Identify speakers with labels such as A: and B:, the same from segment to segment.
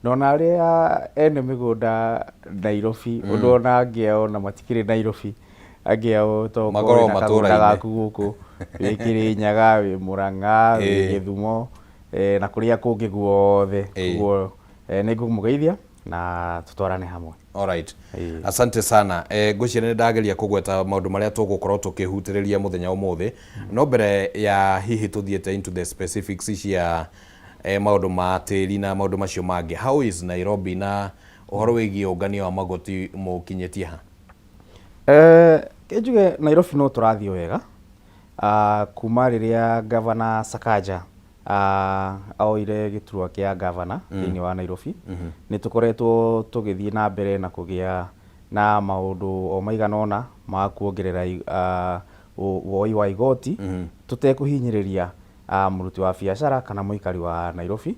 A: Na ona arĩa ene mĩgũnda Nairobi, ũndũ ona angĩ ao na matikĩrĩ Nairobi, angĩ ao to
B: Makoragwo
A: wĩna kagũnda
B: matũũra-inĩ.
A: Gaku gũkũ, wĩ Kĩrĩnyaga, wĩ Mũrang'a, wĩ Gĩthumo, na kũrĩa kũngĩ guothe. Koguo nĩ ngũmũgeithia na tũtwarane hamwe.
B: Alright. Asante sana. Ngwĩciria nĩ ndageria kũgweta maũndũ marĩa tũgũkorwo tũkĩhutĩrĩria mũthenya ũmũthĩ. No mbere ya hihi tũthiĩte into the specifics cia maũndũ ma tĩri na maũndũ macio mangĩ, how is Nairobi na ũhoro wĩgiĩ ũngania wa magoti mũkinyĩtie ha?
A: Kĩnjuge Nairobi no tũrathiĩ wega kuma rĩrĩa Governor Sakaja oire gĩturwa kĩa governor thĩinĩ wa Nairobi, nĩ tũkoretwo tũgĩthiĩ na mbere na kũgĩa na maũndũ o maigana ũna ma kuongerera woi wa igoti tũtekũhinyĩrĩria mũruti wa biacara kana mũikari wa Nairobi.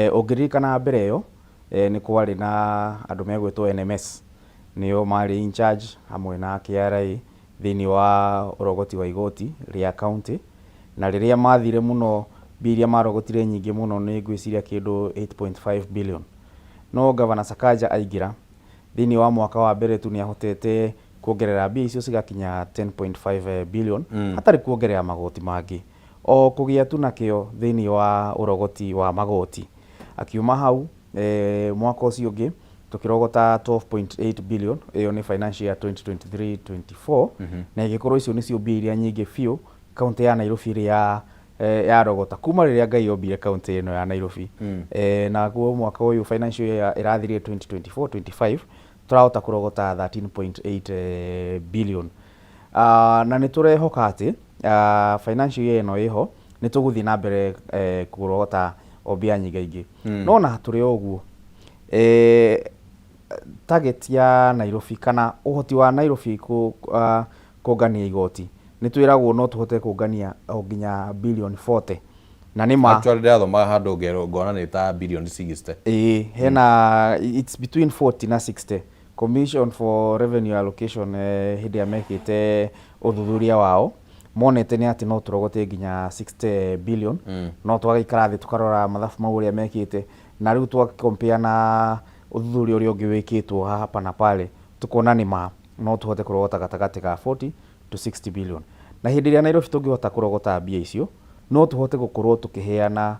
A: Ũngĩririkana mbere ĩyo, nĩ kwarĩ na andũ megwĩtwo NMS, nĩo marĩ in charge hamwe na KRA thĩinĩ wa ũrogoti wa igoti rĩa county, na rĩrĩa mathire mũno, mbia iria marogotire nyingĩ mũno nĩ ngwĩciria kĩndũ 8.5 billion. No Governor Sakaja aingĩra thĩinĩ wa mwaka wa mbere tu, nĩ ahotete kuongerera mbia icio cigakinya 10.5 billion hatarĩ kuongerera magoti mangĩ, o kũgĩa tu nakĩo thĩinĩ wa ũrogoti wa magoti. Akiuma hau, mwaka ũcio ũngĩ tũkĩrogota 12.8 billion, ĩyo nĩ financial year 2023-24, na ĩgĩkorwo icio nĩcio mbia iria nyingĩ biũ kaunti ya Nairobi ĩrĩ ya yarogota kuma rĩrĩa Ngai ombire kaunti ĩno ya Nairobi. Naguo mwaka ũyũ, financial year ĩrathirire 2024-25, tũrahota kũrogota 13.8 billion. Na nĩ tũrehoka atĩ financial year ĩno ĩho nĩ tũgũthiĩ na mbere kũrogota o mbia nyingaingĩ. No na tũrĩ o ũguo, target ya Nairobi kana ũhoti wa Nairobi kũngania igoti, nĩ twĩragwo no tũhote kũngania o nginya billion 40, na nĩ ma.
B: Actually, ndĩrathomaga handũ ngerwo ngona nĩ ta billion 60.
A: Ĩĩ, hena, it's between 40 na 60. Commission for Revenue Allocation, hĩndĩ ĩrĩa mekĩte ũthuthuria wao, monete nĩ atĩ no tũrogote nginya 60 billion. No twagĩikara thĩ tũkarora mathabu mau ũrĩa mekĩte, na rĩu twa compare na ũthuthuria ũrĩa ũngĩ wĩkĩtwo hapa na pale, tukona nĩ ma no tũhote kũrogota gatagatĩ ka 40 to 60 billion. Na hĩndĩ ĩrĩa Nairobi tũngĩhota kũrogota mbia icio, no tũhote gũkorwo tũkĩheana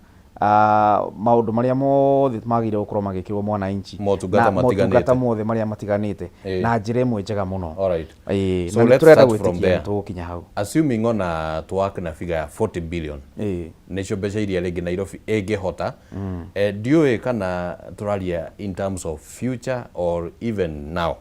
A: maũndũ marĩa mothe magĩrĩire gũkorwo magĩkĩrwo mwananchi.
B: Motungata
A: na
B: matiganĩte.
A: Motungata mothe marĩa matiganĩte na njĩra ĩmwe njega mũno. Ĩĩ,
B: So
A: na nĩ
B: let's
A: tũrenda
B: start from
A: gwĩtĩkia
B: there.
A: nĩ tũgũkinya hau.
B: Assuming ona tũwork na figure ya 40 billion, nĩcio mbeca iria rĩngĩ Nairobi ĩngĩhota, ndiũĩ kana tũraria in terms of future or even now.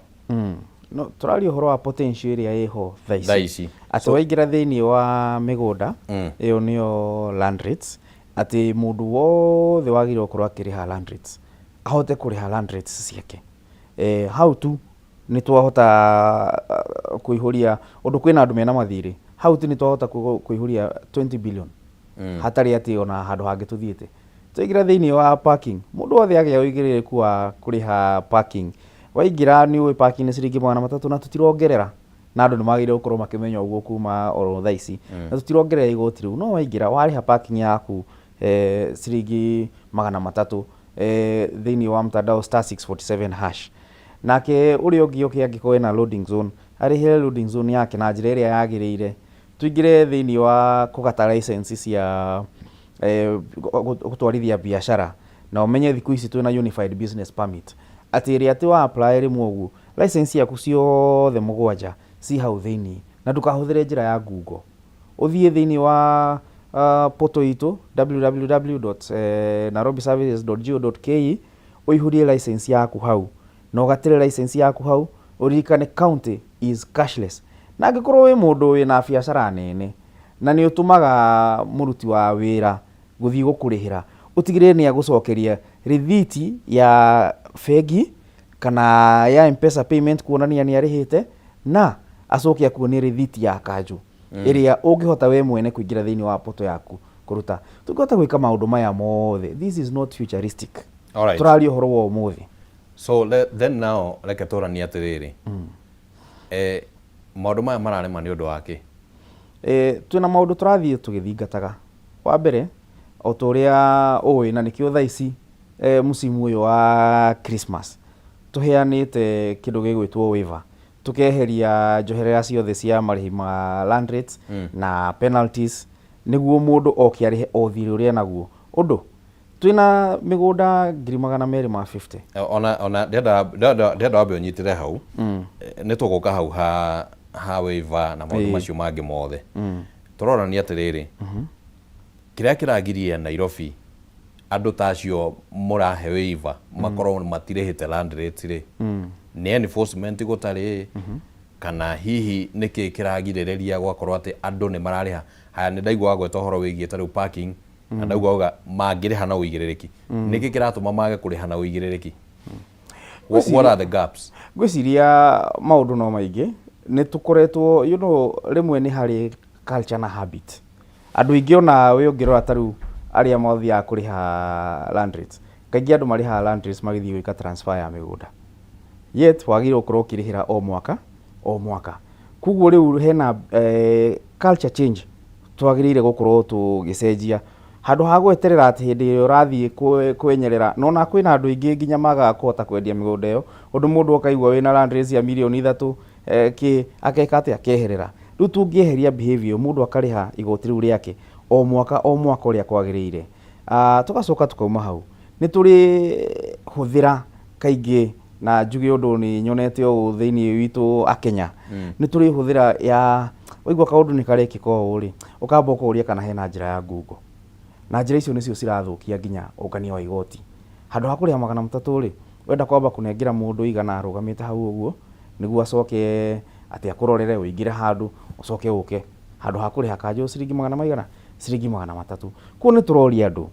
A: No, tũraria ũhoro wa potential ĩrĩa ĩho thaa ici.
B: Thaa ici.
A: Atĩ waingĩra thĩinĩ wa mĩgũnda, ĩyo nĩyo land rates, atĩ mũndũ wothe wagĩrĩirwo gũkorwo akĩrĩha land rates ahote kũrĩha land rates ciake. Hau tu nĩ twahota kũihũria ũndũ kwĩna andũ mena mathirĩ, hau tu nĩ twahota kũihũria 20 billion hatarĩ atĩ ona handũ hangĩ tũthiĩte. Twaingĩra thĩinĩ wa parking, mũndũ wothe agĩa ũigĩrĩrĩku wa kũrĩha parking. Waingĩra nĩ ũĩ parking nĩ ciringi 300, na tũtirongerera, na andũ nĩ magĩrĩirwo gũkorwo makĩmenya ũguo kuma oro thaa ici, na tũtirongerera igoti rĩu. No waingĩra warĩha parking yaku ciringi 300 thĩinĩ wa mtandao *647#. Nake ũrĩa ũngĩ oke, angĩkorwo ena loading zone, arĩhĩre loading zone yake na njĩra ĩrĩa yagĩrĩire. Tũingĩre thĩinĩ wa kũgata license cia gũtwarithia biacara, na ũmenye thikũ ici twĩna unified business permit, atĩ ĩrĩa atĩ wa apply rĩmwe ũguo, license ciaku ciothe mũgwanja ci hau thĩinĩ, na ndũkahũthĩre njĩra ya Google. Ũthiĩ thĩinĩ wa portal itũ, www.nairobiservices.go.ke, ũihũrie license yaku hau na ũgatĩre license yaku hau. Ũririkane county is cashless, na angĩkorwo wĩ mũndũ wĩna biacara nene na nĩ ũtũmaga mũruti wa wĩra gũthiĩ gũkũrĩhĩra, ũtigĩrĩre nĩ agũcokeria rĩthiti ya bengi kana ya M-Pesa payment kuonania nĩ arĩhĩte, na acoke akuonie rĩthiti ya kanjũ ĩrĩa ũngĩhota we mwene kũingĩra thĩinĩ wa portal yaku kũruta. Tũngĩhota gwĩka maũndũ maya mothe, this is not futuristic. Tũraria ũhoro wa ũmũthĩ.
B: So then now reke tũranie atĩrĩrĩ, maũndũ maya mararema nĩ ũndũ wa kĩ?
A: Twĩna maũndũ tũrathiĩ tũgĩthingataga. Wa mbere, o ta ũrĩa ũĩ, na nĩkĩo thaa ici Mũcimu ũyũ wa Christmas tũheanĩte kĩndũ gĩgwĩtwo waiver, tũkeheria njoherera ciothe cia marĩhi ma land rates na penalties, nĩguo mũndũ oke arĩhe o thirĩ ũrĩa naguo. Ũndũ twĩna mĩgũnda 250,000.
B: Ona ndĩrenda wambe ũnyitĩre hau. Nĩ tũgũka hau ha waiver na maũndũ macio mangĩ mothe. Tũrorania atĩrĩrĩ, kĩrĩa kĩragiria Nairobi andũ ta acio mũrahe waiver makorwo matirĩhĩte land rates rĩ, nĩ enforcement gũtarĩ, kana hihi nĩkĩ kĩragirĩrĩria gwakorwo atĩ andũ nĩ mararĩha? Haya, nĩ ndaigua wagweta ũhoro wĩgiĩ ta rĩu parking, na ndaigua wauga mangĩrĩha na ũigĩrĩrĩki. Nĩkĩ kĩratũma mage kũrĩha na ũigĩrĩrĩki? What are the gaps?
A: Ngwĩciria maũndũ no maingĩ. Nĩ tũkoretwo, rĩmwe nĩ harĩ culture na habit. Andũ aingĩ, ona we ũngĩrora ta rĩu arĩa mathiaga kũrĩha land rates, kaingĩ andũ marĩhaga land rates magĩthiĩ gwĩka transfer ya mĩgũnda, yet wagĩrĩirwo gũkorwo ũkĩrĩhĩra o mwaka o mwaka. Koguo rĩu hena culture change twagĩrĩire gũkorwo tũgĩcenjia, handũ ha gweterera atĩ hĩndĩ ĩrĩa ũrathiĩ kwenyerera. Nona kwĩna andũ aingĩ nginya magaga kũhota kwendia mĩgũnda ĩyo, ũndũ mũndũ akaigua wĩna land rates ya 3 mirioni kĩ akeka atĩa, akeherera. Rĩu tũngĩeheria behavior ĩyo, mũndũ akarĩha igoti rĩu rĩake o mwaka o mwaka ũrĩa kwagĩrĩire. Tũgacoka tukauma hau, nĩ tũrĩ hũthĩra kaingĩ, na njuge ũndũ nĩ nyonete ũũ thĩinĩ witũ akenya, nĩ tũrĩ hũthĩra ya waigua kaũndũ nĩ karekĩka ũũ rĩ, ũkamba ũkoria kana hena njĩra ya Google, na njĩra icio nĩcio cirathũkia nginya ũngania wa igoti. Handũ ha kũrĩha 300 rĩ, wenda kwamba kũnengera mũndũ 100 arũgamĩte hau ũguo nĩguo acoke atĩ akũrorere, ũingĩre handũ, ũcoke ũke, handũ ha kũrĩha kanjũ ciringi magana maigana, ciringi 300. Koguo nĩ tũroria andũ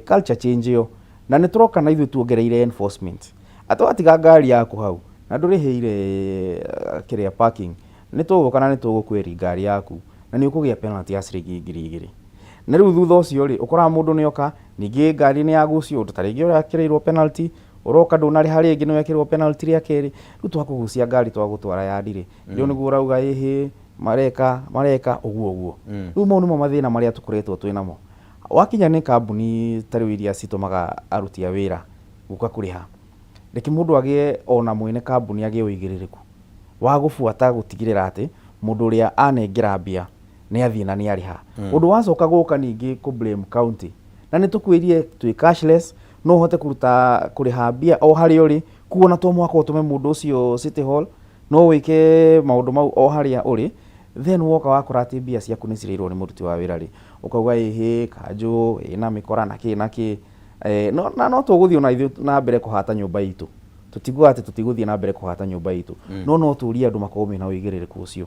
A: culture change ĩyo, na nĩ tũroka na ithuĩ tuongereire enforcement, atĩ watiga ngari yaku hau na ndũrĩhĩire kĩrĩa parking, nĩ tũgũka na nĩ tũgũkwĩri ngari yaku na nĩ ũkũgĩa penalty ya ciringi 2000. Na rĩu thutha ũcio rĩ, ũkoraga mũndũ nĩ oka ningĩ ngari nĩ yagucio, ũndũ ta rĩngĩ ũrekĩrĩirwo penalty, ũroka ndũnarĩha rĩngĩ, nĩ wekĩrwo penalty rĩa kerĩ, rĩu twakũgucia ngari twagũtwara yard rĩ, rĩu nĩguo ũrauga ĩhĩ mareka mareka ũguo ũguo. Rĩu mau nĩmo mathĩna marĩa tũkoretwo twĩ namo. Wakinya nĩ kambuni ta rĩu iria citũmaga aruti a wĩra gũka kũrĩha, reke mũndũ agĩe, ona mwene kambuni agĩe ũigĩrĩrĩku wa gũbuata gũtigĩrĩra atĩ mũndũ ũrĩa anengera mbia nĩ athiĩ na nĩ arĩha. Ũndũ wacoka gũka ningĩ kũ blame county, na nĩ tũkwĩrie twĩ cashless, no ũhote kũruta kũrĩha mbia o harĩa ũrĩ. Koguo na to mũhaka ũtũme mũndũ ũcio City Hall, no wĩke maũndũ mau o harĩa ũrĩ. Then woka wakora atĩ mbia ciaku nĩ cirĩirwo nĩ mũruti wa wĩra rĩ, ũkauga ĩhĩ kanjũ ĩna mĩkora na kĩ na kĩ. No, na no tũgũthiĩ ona ithuĩ na mbere kũhata nyũmba itũ, tũtiguaga atĩ tũtigũthiĩ na mbere kũhata nyũmba itũ, no tũrie andũ makorwo mena ũigĩrĩrĩku ũcio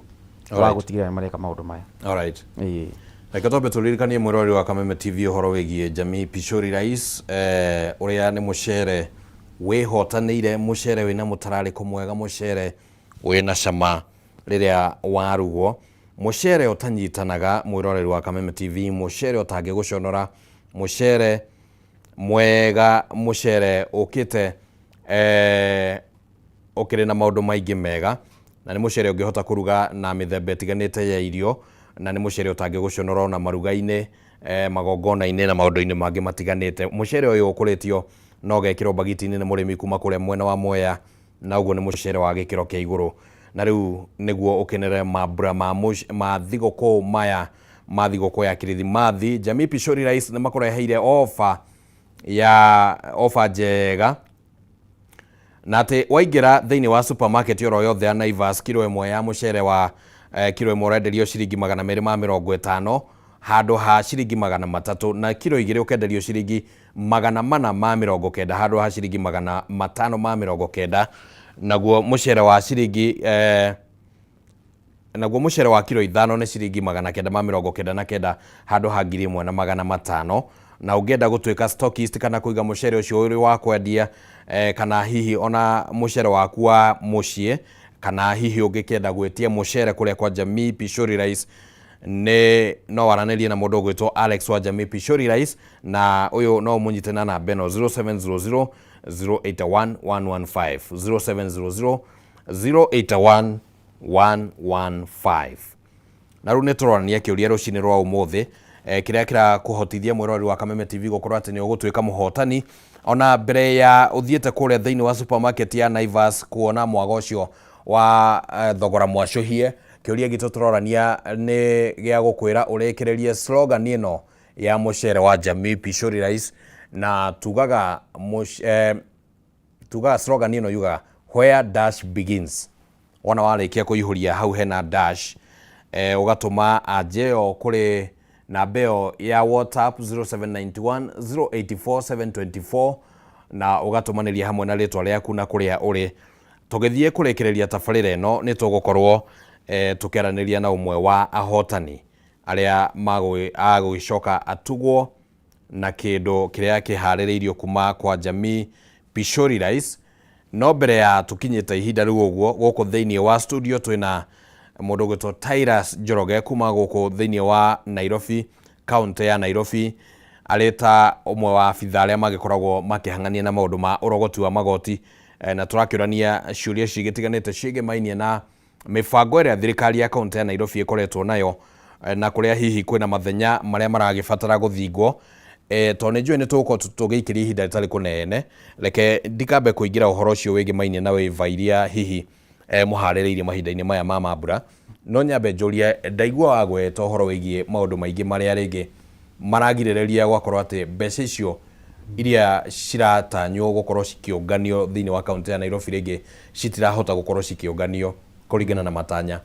A: wa gũtigĩrĩra nĩ mareka maũndũ maya.
B: Alright.
A: Ĩĩ.
B: Reke twambe tũririkanie mwĩroreri wa Kameme TV ũhoro wĩgiĩ Jamii Pishori Rice, ũrĩa nĩ mũcere wĩhotanĩire, mũcere wĩna mũtararĩko mwega, mũcere wĩna cama rĩrĩa warugwo, mũcere ũtanyitanaga, mwĩroreri wa Kameme TV, mũcere ũtangĩgũconora, mũcere mwega, mũcere ũkĩte ũkĩrĩ na maũndũ maingĩ mega, na nĩ mũcere ũngĩhota kũruga na mĩthemba ĩtiganĩte ya irio, na nĩ mũcere ũtangĩgũconora ona maruga-inĩ, magongona-inĩ na maũndũ-inĩ mangĩ matiganĩte. Mũcere ũyũ ũkũrĩtio na ũgekĩrwo mbagiti-inĩ nĩ mũrĩmi kuma kũrĩa mwena wa Mwea, na ũguo nĩ mũcere wa gĩkĩro kĩa igũrũ. Na rĩu nĩguo ũkenere mambura ma thigũkũ maya, ma thigũkũ ya Kirithimathi, Jamii Pishori Rice nĩ makũreheire ofa ya ofa njega, na atĩ waingĩra thĩinĩ wa supermarket oro yothe ya Naivas, kiro 1 ya mũcere wa kiro 1 ũrenderio ciringi 250 handũ ha ciringi 300, na kiro 2 ũkenderio ciringi 490 handũ ha ciringi 590. Naguo mũcere wa ciringi naguo mũcere wa kiro 5 nĩ ciringi 999 handũ ha 1500. Na ũngĩenda gũtuĩka stockist kana kũiga mũcere ũcio ũrĩ wa kwendia, kana hihi ona mũcere waku wa mũciĩ, kana hihi ũngĩkĩenda gwĩtia mũcere kũrĩa kwa Jamii Pishori Rice, nĩ no waranĩrie na mũndũ ũgwĩtwo Alex wa Jamii Pishori Rice, na ũyũ no ũmũnyite na namba ĩno 0700 081 115, 0700 081 115. Na rĩu nĩ tũrorania kĩũria rũcinĩ rwa ũmũthĩ, kĩrĩa kĩrakũhotithia mwĩroreri wa Kameme TV gũkorwo atĩ nĩ ũgũtuĩka mũhotani Ona mbere ya ũthiĩte kũrĩa thĩinĩ wa supermarket ya Naivas kuona mwago ũcio wa thogora mwacũhie, kĩũria gitũ tũrorania nĩ gĩa gũkwĩra ũrĩkĩrĩrie slogan ĩno ya mũcere wa Jamii Pishori Rice, na tugaga tugaga slogan ĩno yugaga "Where dash begins". Wona warĩkia kũihũria hau hena dash, ũgatũma anja ĩyo kũrĩ namba ĩyo ya WhatsApp 0791 084 724, na ũgatũmanĩria hamwe na rĩtwa rĩaku na kũrĩa ũrĩ. Tũgĩthiĩ kũrĩkĩrĩria tabarĩra ĩno, nĩ tũgũkorwo tũkĩaranĩria na ũmwe wa ahotani arĩa agũgĩcoka atugwo na kĩndũ kĩrĩa kĩharĩrĩirio kuma kwa Jamii Pishori Rice. No mbere ya tũkinyĩte ihinda rĩu ũguo, gũkũ thĩinĩ wa studio twĩna mũndũ ũgwĩtwo Tyrus Njoroge kuma gũkũ thĩinĩ wa Nairobi, kaunti ya Nairobi, arĩ ta ũmwe wa abitha arĩa magĩkoragwo makĩhang'ania na maũndũ ma ũrogoti wa magoti, na tũrakĩũrania ciũria cigĩtiganĩte ciĩgĩmainie na mĩbango ĩrĩa thirikari ya kaunti ya Nairobi ĩkoretwo nayo, na kũrĩa hihi kwĩna mathenya marĩa maragĩbatara gũthingwo. Tondũ nĩ njũĩ nĩ tũgũkorwo tũgĩikĩria ihinda rĩtarĩ kũnene, reke ndikambe kũingĩra ũhoro ũcio wĩgĩmainie na wĩva iria hihi mũharĩrĩirie mahinda-inĩ maya ma mambura. No nyambe njũrie, ndaigua wagweta ũhoro wĩgiĩ maũndũ maingĩ marĩa rĩngĩ maragirĩrĩria gwakorwo atĩ mbeca icio iria ciratanywo gũkorwo cikĩũnganio thĩinĩ wa kaunti ya Nairobi rĩngĩ citirahota gũkorwo cikĩũnganio kũringana na matanya.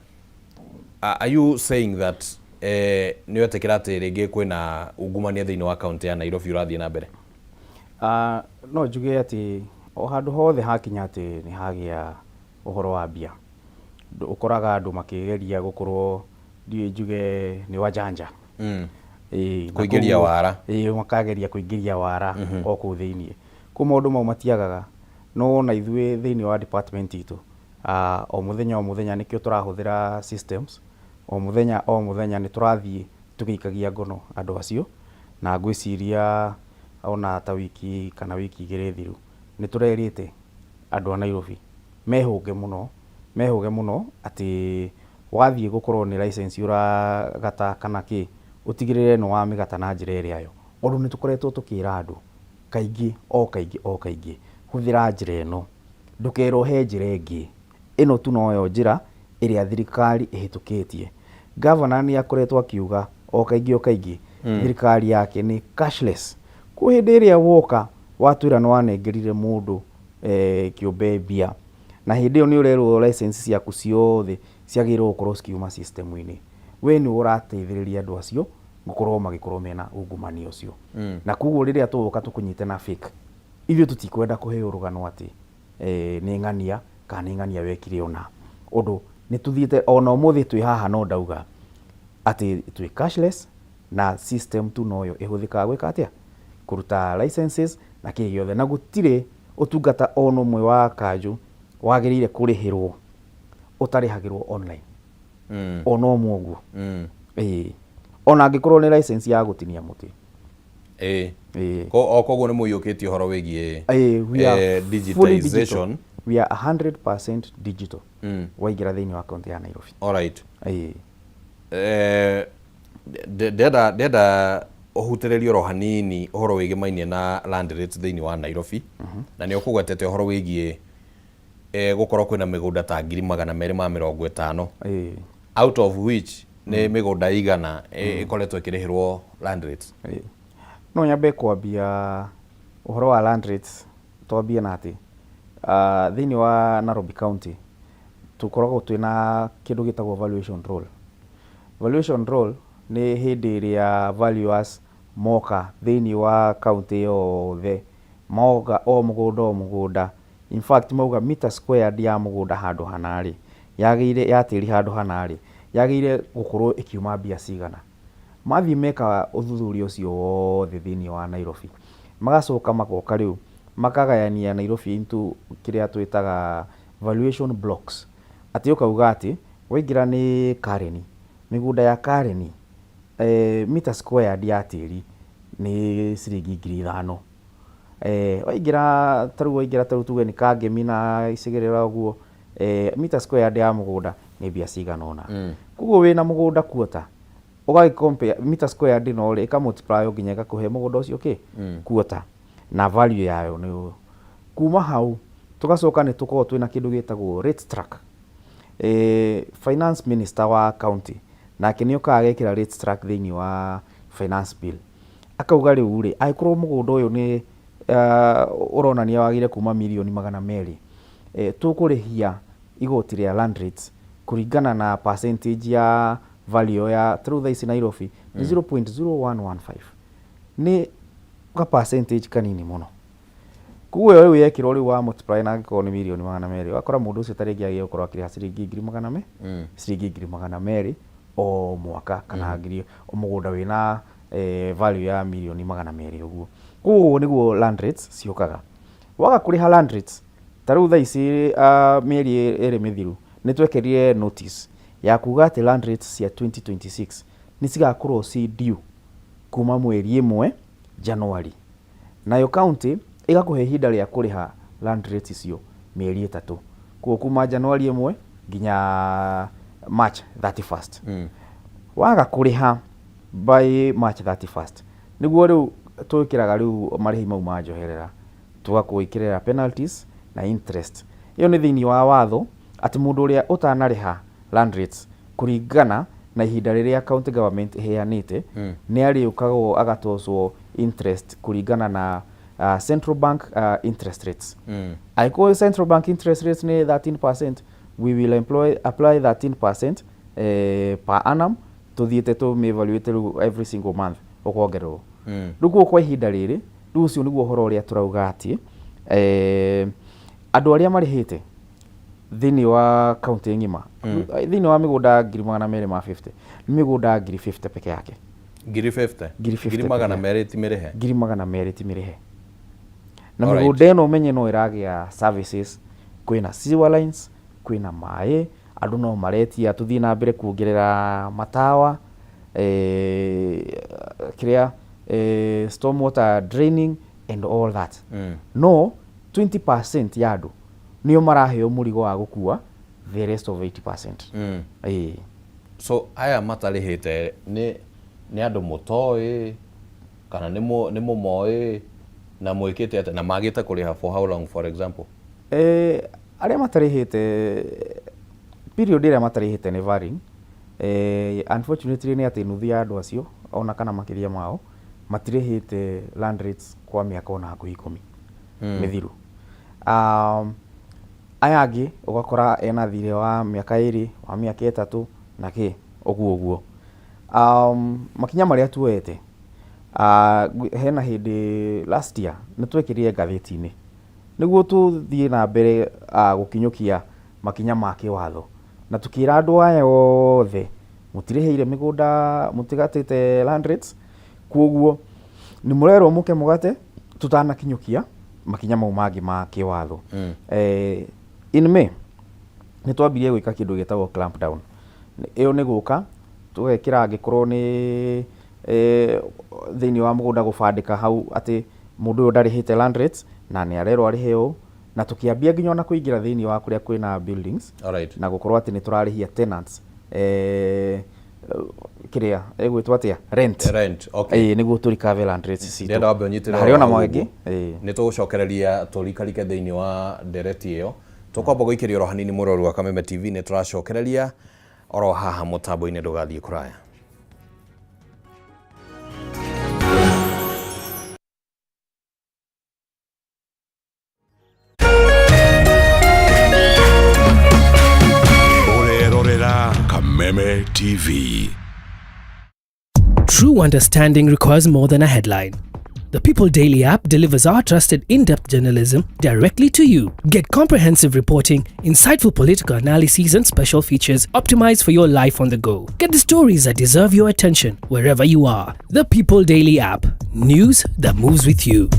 B: Are you saying that nĩ wetĩkĩra atĩ rĩngĩ kwĩna ungumania thĩinĩ wa kaunti ya Nairobi ũrathiĩ na mbere?
A: No njuge atĩ o handũ hothe hakinya atĩ nĩ hagĩa ũhoro wa mbia, ũkoraga andũ makĩgeria gũkorwo, ndiũĩ njuge nĩ wajanja. Ĩĩ, na
B: Kũingĩria wara.
A: Ĩĩ, makageria kũingĩria wara o kũu thĩiniĩ. Koguo maũndũ mau matiagaga, no ona ithuĩ thĩiniĩ wa department itũ, o mũthenya o mũthenya nĩkĩo tũrahũthĩra systems, o mũthenya o mũthenya nĩ tũrathiĩ tũgĩikagia ngono andũ acio, na ngwĩciria ona ta wiki kana wiki 2 thiru nĩ tũrerĩte andũ a Nairobi mehũge mũno, mehũge mũno atĩ wathiĩ gũkorwo nĩ license ũragata kana kĩ, ũtigĩrĩre nĩ wamĩgata na njĩra ĩrĩa yo. Ũndũ nĩ tũkoretwo tũkĩra andũ kaingĩ o kaingĩ o kaingĩ, hũthĩra njĩra ĩno, ndũkerwo he njĩra ĩngĩ, ĩno tu noyo njĩra ĩrĩa thirikari ĩhĩtũkĩtie. Gavana nĩ akoretwo akiuga o kaingĩ o kaingĩ thirikari yake nĩ cashless. Kwa hĩndĩ ĩrĩa woka watwĩra nĩ wanengerire mũndũ kĩũmbe mbia, na hĩndĩ ĩyo nĩ ũrerwo license ciaku ciothe ciagĩrĩirwo gũkorwo cikiuma system-inĩ, we nĩwe ũrateithĩrĩria andũ acio gũkorwo magĩkorwo mena ungumania ũcio. Na koguo rĩrĩa tũgũka tũkũnyite na fake, ithuĩ tũtikwenda kũheo rũgano atĩ nĩ ng'ania kana nĩ ng'ania wekire ũna. Ũndũ nĩ tũthiĩte ona ũmũthĩ twĩ haha, no ndauga atĩ twĩ cashless na system tu noyo ĩhũthĩkaga gwĩka atĩa, kũruta licenses na kĩ gĩothe, na gũtirĩ ũtungata ona ũmwe wa kanjũ wagĩrĩire kũrĩhĩrwo ũtarĩhagĩrwo online, ona ũmwe ũguo. Ĩĩ, ona angĩkorwo nĩ license ya gũtinia mũtĩ. Ĩĩ.
B: O koguo nĩ mũiyũkĩtie ũhoro wĩgiĩ
A: Ĩĩ, we are fully digital.
B: Digitization.
A: We are 100% digital waingĩra thĩinĩ wa kaunti ya Nairobi. Ĩĩ.
B: Ndenda ũhutĩrĩrie oro hanini ũhoro wĩgĩmainie na land rates thĩinĩ wa Nairobi, na nĩ ũkũgwetete ũhoro wĩgiĩ gũkorwo kwĩna mĩgũnda ta 250,000, out of which nĩ mĩgũnda igana ĩkoretwo ĩkĩrĩhĩrwo land rates?
A: Ĩĩ. No nyambe kwambia ũhoro wa land rates, twambie na atĩ thĩinĩ wa Nairobi County tũkoragwo twĩna kĩndũ gĩtagwo valuation roll. Valuation roll nĩ hĩndĩ ĩrĩa valuers moka thĩinĩ wa kaunti yothe, moka o mũgũnda o mũgũnda, in fact mauga meter squared ya mũgũnda handũ hana rĩ, yagĩrĩire ya tĩri handũ hana rĩ, yagĩrĩire gũkorwo ĩkiuma mbia cigana. Mathiĩ meka ũthuthuria ũcio wothe thĩinĩ wa Nairobi, magacoka magoka rĩu makagayania Nairobi into kĩrĩa twĩtaga valuation blocks, atĩ ũkauga atĩ waingĩra nĩ Karen, mĩgũnda ya Karen, meter squared ya tĩri nĩ ciringi 5,000. Waingĩra tarĩu, waingĩra tarĩu tuge nĩ Kangemi na icigĩrĩra ũguo, meter squared ya mũgũnda nĩ mbia cigana ũna. Koguo wĩna mũgũnda quarter, ũgagĩ compare meter squared ĩno rĩ, ĩka multiply nginya ĩgakũhe mũgũnda ũcio kĩ quarter. Na value yayo nĩ ũũ. Kuma hau tũgacoka nĩ tũkoragwo twĩna kĩndũ gĩtagwo rate track. Finance minister wa county nake nĩ okaga agekĩra rate track thĩinĩ wa finance bill. Akauga rĩu rĩ, angĩkorwo mũgũnda ũyũ nĩ ũronania wagĩrĩire kuma mirioni 200, tũkũrĩhia igoti rĩa land rates kũringana na percentage ya value ya tarĩu thaa ici Nairobi nĩ 0.0115, nĩ ga percentage kanini mũno. Koguo ĩyo rĩu yekĩrwo rĩu wa multiply na angĩkorwo nĩ mirioni 200, ũgakora mũndũ ũcio ta rĩngĩ agĩrĩire gũkorwo akĩrĩha ciringi ngiri magana me ciringi 200,000 o mwaka, kana ngiri o mũgũnda wĩna value ya mirioni 200 ũguo. Koguo nĩguo land rates ciũkaga. Waga kũrĩha land rates, ta rĩu thaa ici mĩeri 2 mĩthiru nĩ twekĩrire notice ya kuga atĩ land rates cia 2026 nĩ cigakorwo ci due kuma mweri 1 January, nayo county ĩgakũhe ihinda rĩa kũrĩha land rates icio mĩeri 3, koguo kuma January 1 nginya March 31st. Waga kũrĩha by March 31st, nĩguo rĩu twĩkĩraga rĩu marĩhi mau ma njoherera, tũgakũĩkĩrĩra penalties na interest. Ĩyo nĩ thĩinĩ wa watho atĩ mũndũ ũrĩa ũtanarĩha land rates kũringana na ihinda rĩrĩa county government ĩheanĩte, nĩ arĩũkagwo agatocwo interest kũringana na central bank interest rates. Angĩkorwo central bank interest rates nĩ 13%, we will apply 13% per annum, tũthiĩte tũmĩ-evaluate rĩu every single month ũkongererwo. Rĩu koguo kwa ihinda rĩrĩ rĩu ũcio nĩguo ũhoro ũrĩa tũrauga atĩ andũ arĩa marĩhĩte thĩinĩ wa kaunti ng'ima, thĩinĩ wa mĩgũnda 250,000, nĩ mĩgũnda 50,000 peke yake.
B: 50,000?
A: 50,000.
B: Ngiri magana merĩ ti mĩrĩhe?
A: 200,000 ti mĩrĩhe. Na mĩgũnda ĩno ũmenye no ĩragĩa services, kwĩna sewer lines, kwĩna maĩ, andũ no maretia tũthiĩ na mbere kuongerera matawa, kĩrĩa storm water draining and all that. No 20% ya andũ nĩo maraheo mũrigo wa gũkua the rest of 80%. Ĩĩ.
B: So aya matarĩhĩte nĩ andũ mũtoĩ kana nĩ mũmoĩ, na mwĩkĩte atĩa na magĩte kũrĩha for how long, for example?
A: Arĩa matarĩhĩte, period ĩrĩa matarĩhĩte nĩ varying. Unfortunately nĩ atĩ nuthu ya andũ acio ona kana makĩria mao matirĩhĩte land rates kwa mĩaka ona hakuhĩ 10 mĩthiru. Aya angĩ ũgakora ena thirĩ wa mĩaka 2, wa mĩaka 3 na kĩ ũguo ũguo. Makinya marĩa tuoete, hena hĩndĩ last year nĩ twekĩrire ngathĩti-inĩ nĩguo tũthiĩ na mbere gũkinyũkia makinya ma kĩwatho, na tũkĩra andũ aya othe mũtirĩhĩire mĩgũnda, mũtigatĩte land rates, koguo nĩ mũrerwo mũke mũgate tũtanakinyũkia makinya mau mangĩ ma kĩwatho. In May nĩ twambirie gwĩka kĩndũ gĩtagwo clamp down. Ĩyo nĩ gũka tũgekĩra angĩkorwo nĩ thĩinĩ wa mũgũnda gũbandĩka hau atĩ mũndũ ũyũ ndarĩhĩte land rates na nĩ arerwo arĩhe ũũ, na tũkĩambia nginya ona kũingĩra thĩinĩ wa kũrĩa kwĩna buildings na gũkorwo atĩ nĩ tũrarĩhia tenants kĩrĩa ĩgwĩtwo atĩa, rent.
B: Rent, okay.
A: Ĩĩ, nĩguo tũ recover land rates citũ.
B: Ndĩrenda wambe ũnyitĩrĩre
A: Na harĩ ona
B: hau
A: mangĩ.
B: ũguo.
A: Ĩĩ.
B: Nĩ tũgũcokereria tũrikarike thĩinĩ wa ndereti ĩyo. Tũkwamba gũikĩria oro hanini. Mũrori wa Kameme TV, nĩ tũracokereria oro haha mũtambo-inĩ, ndũgathiĩ kũraya.
C: Ũrerorera Kameme TV.
D: True understanding requires more than a headline. The People Daily app delivers our trusted in depth journalism directly to you. Get comprehensive reporting, insightful political analyses, and special features optimized for your life on the go. Get the stories that deserve your attention wherever you are. The People Daily app. News that moves with you.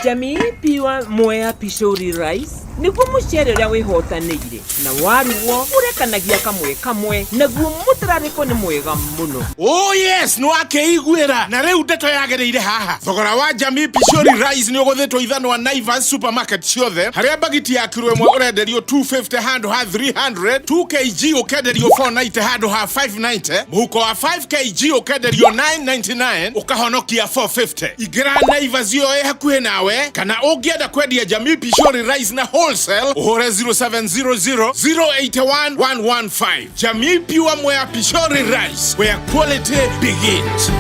E: Jamii, Pure Mwea Pishori Rice. Nĩguo mũcere ũrĩa wĩhotanĩire na warugwo ũrekanagia kamwe kamwe, naguo mũtararĩko nĩ mwega mũno.
C: Oh yes, nĩ wakĩiguĩra na rĩu ndeto yagĩrĩire haha. Thogora wa Jamii Pishori Rice nĩ ũgũthĩtwo ithanwa Naivas supermarket ciothe, harĩa bagiti ya kiro ĩmwe ũrenderio 250 handũ ha 300, 2 kg ũkenderio 490 handũ ha 590, mũhuko wa 5 kg ũkenderio 999 ũkahonokia 450. Ingĩra Naivas ĩyo ĩ hakuhĩ nawe, kana ũngĩenda kwendia Jamii Pishori Rice na wholesale ũhũre 0700 081 115. Jamii Pure Mwea Pishori Rice, where quality begins.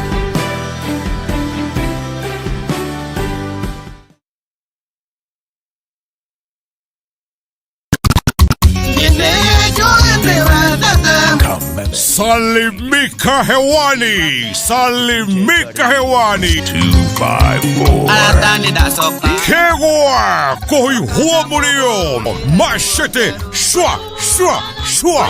C: Salimika hewani, salimika hewani. 254. Kegwa kohi huo machete shwa shwa shwa.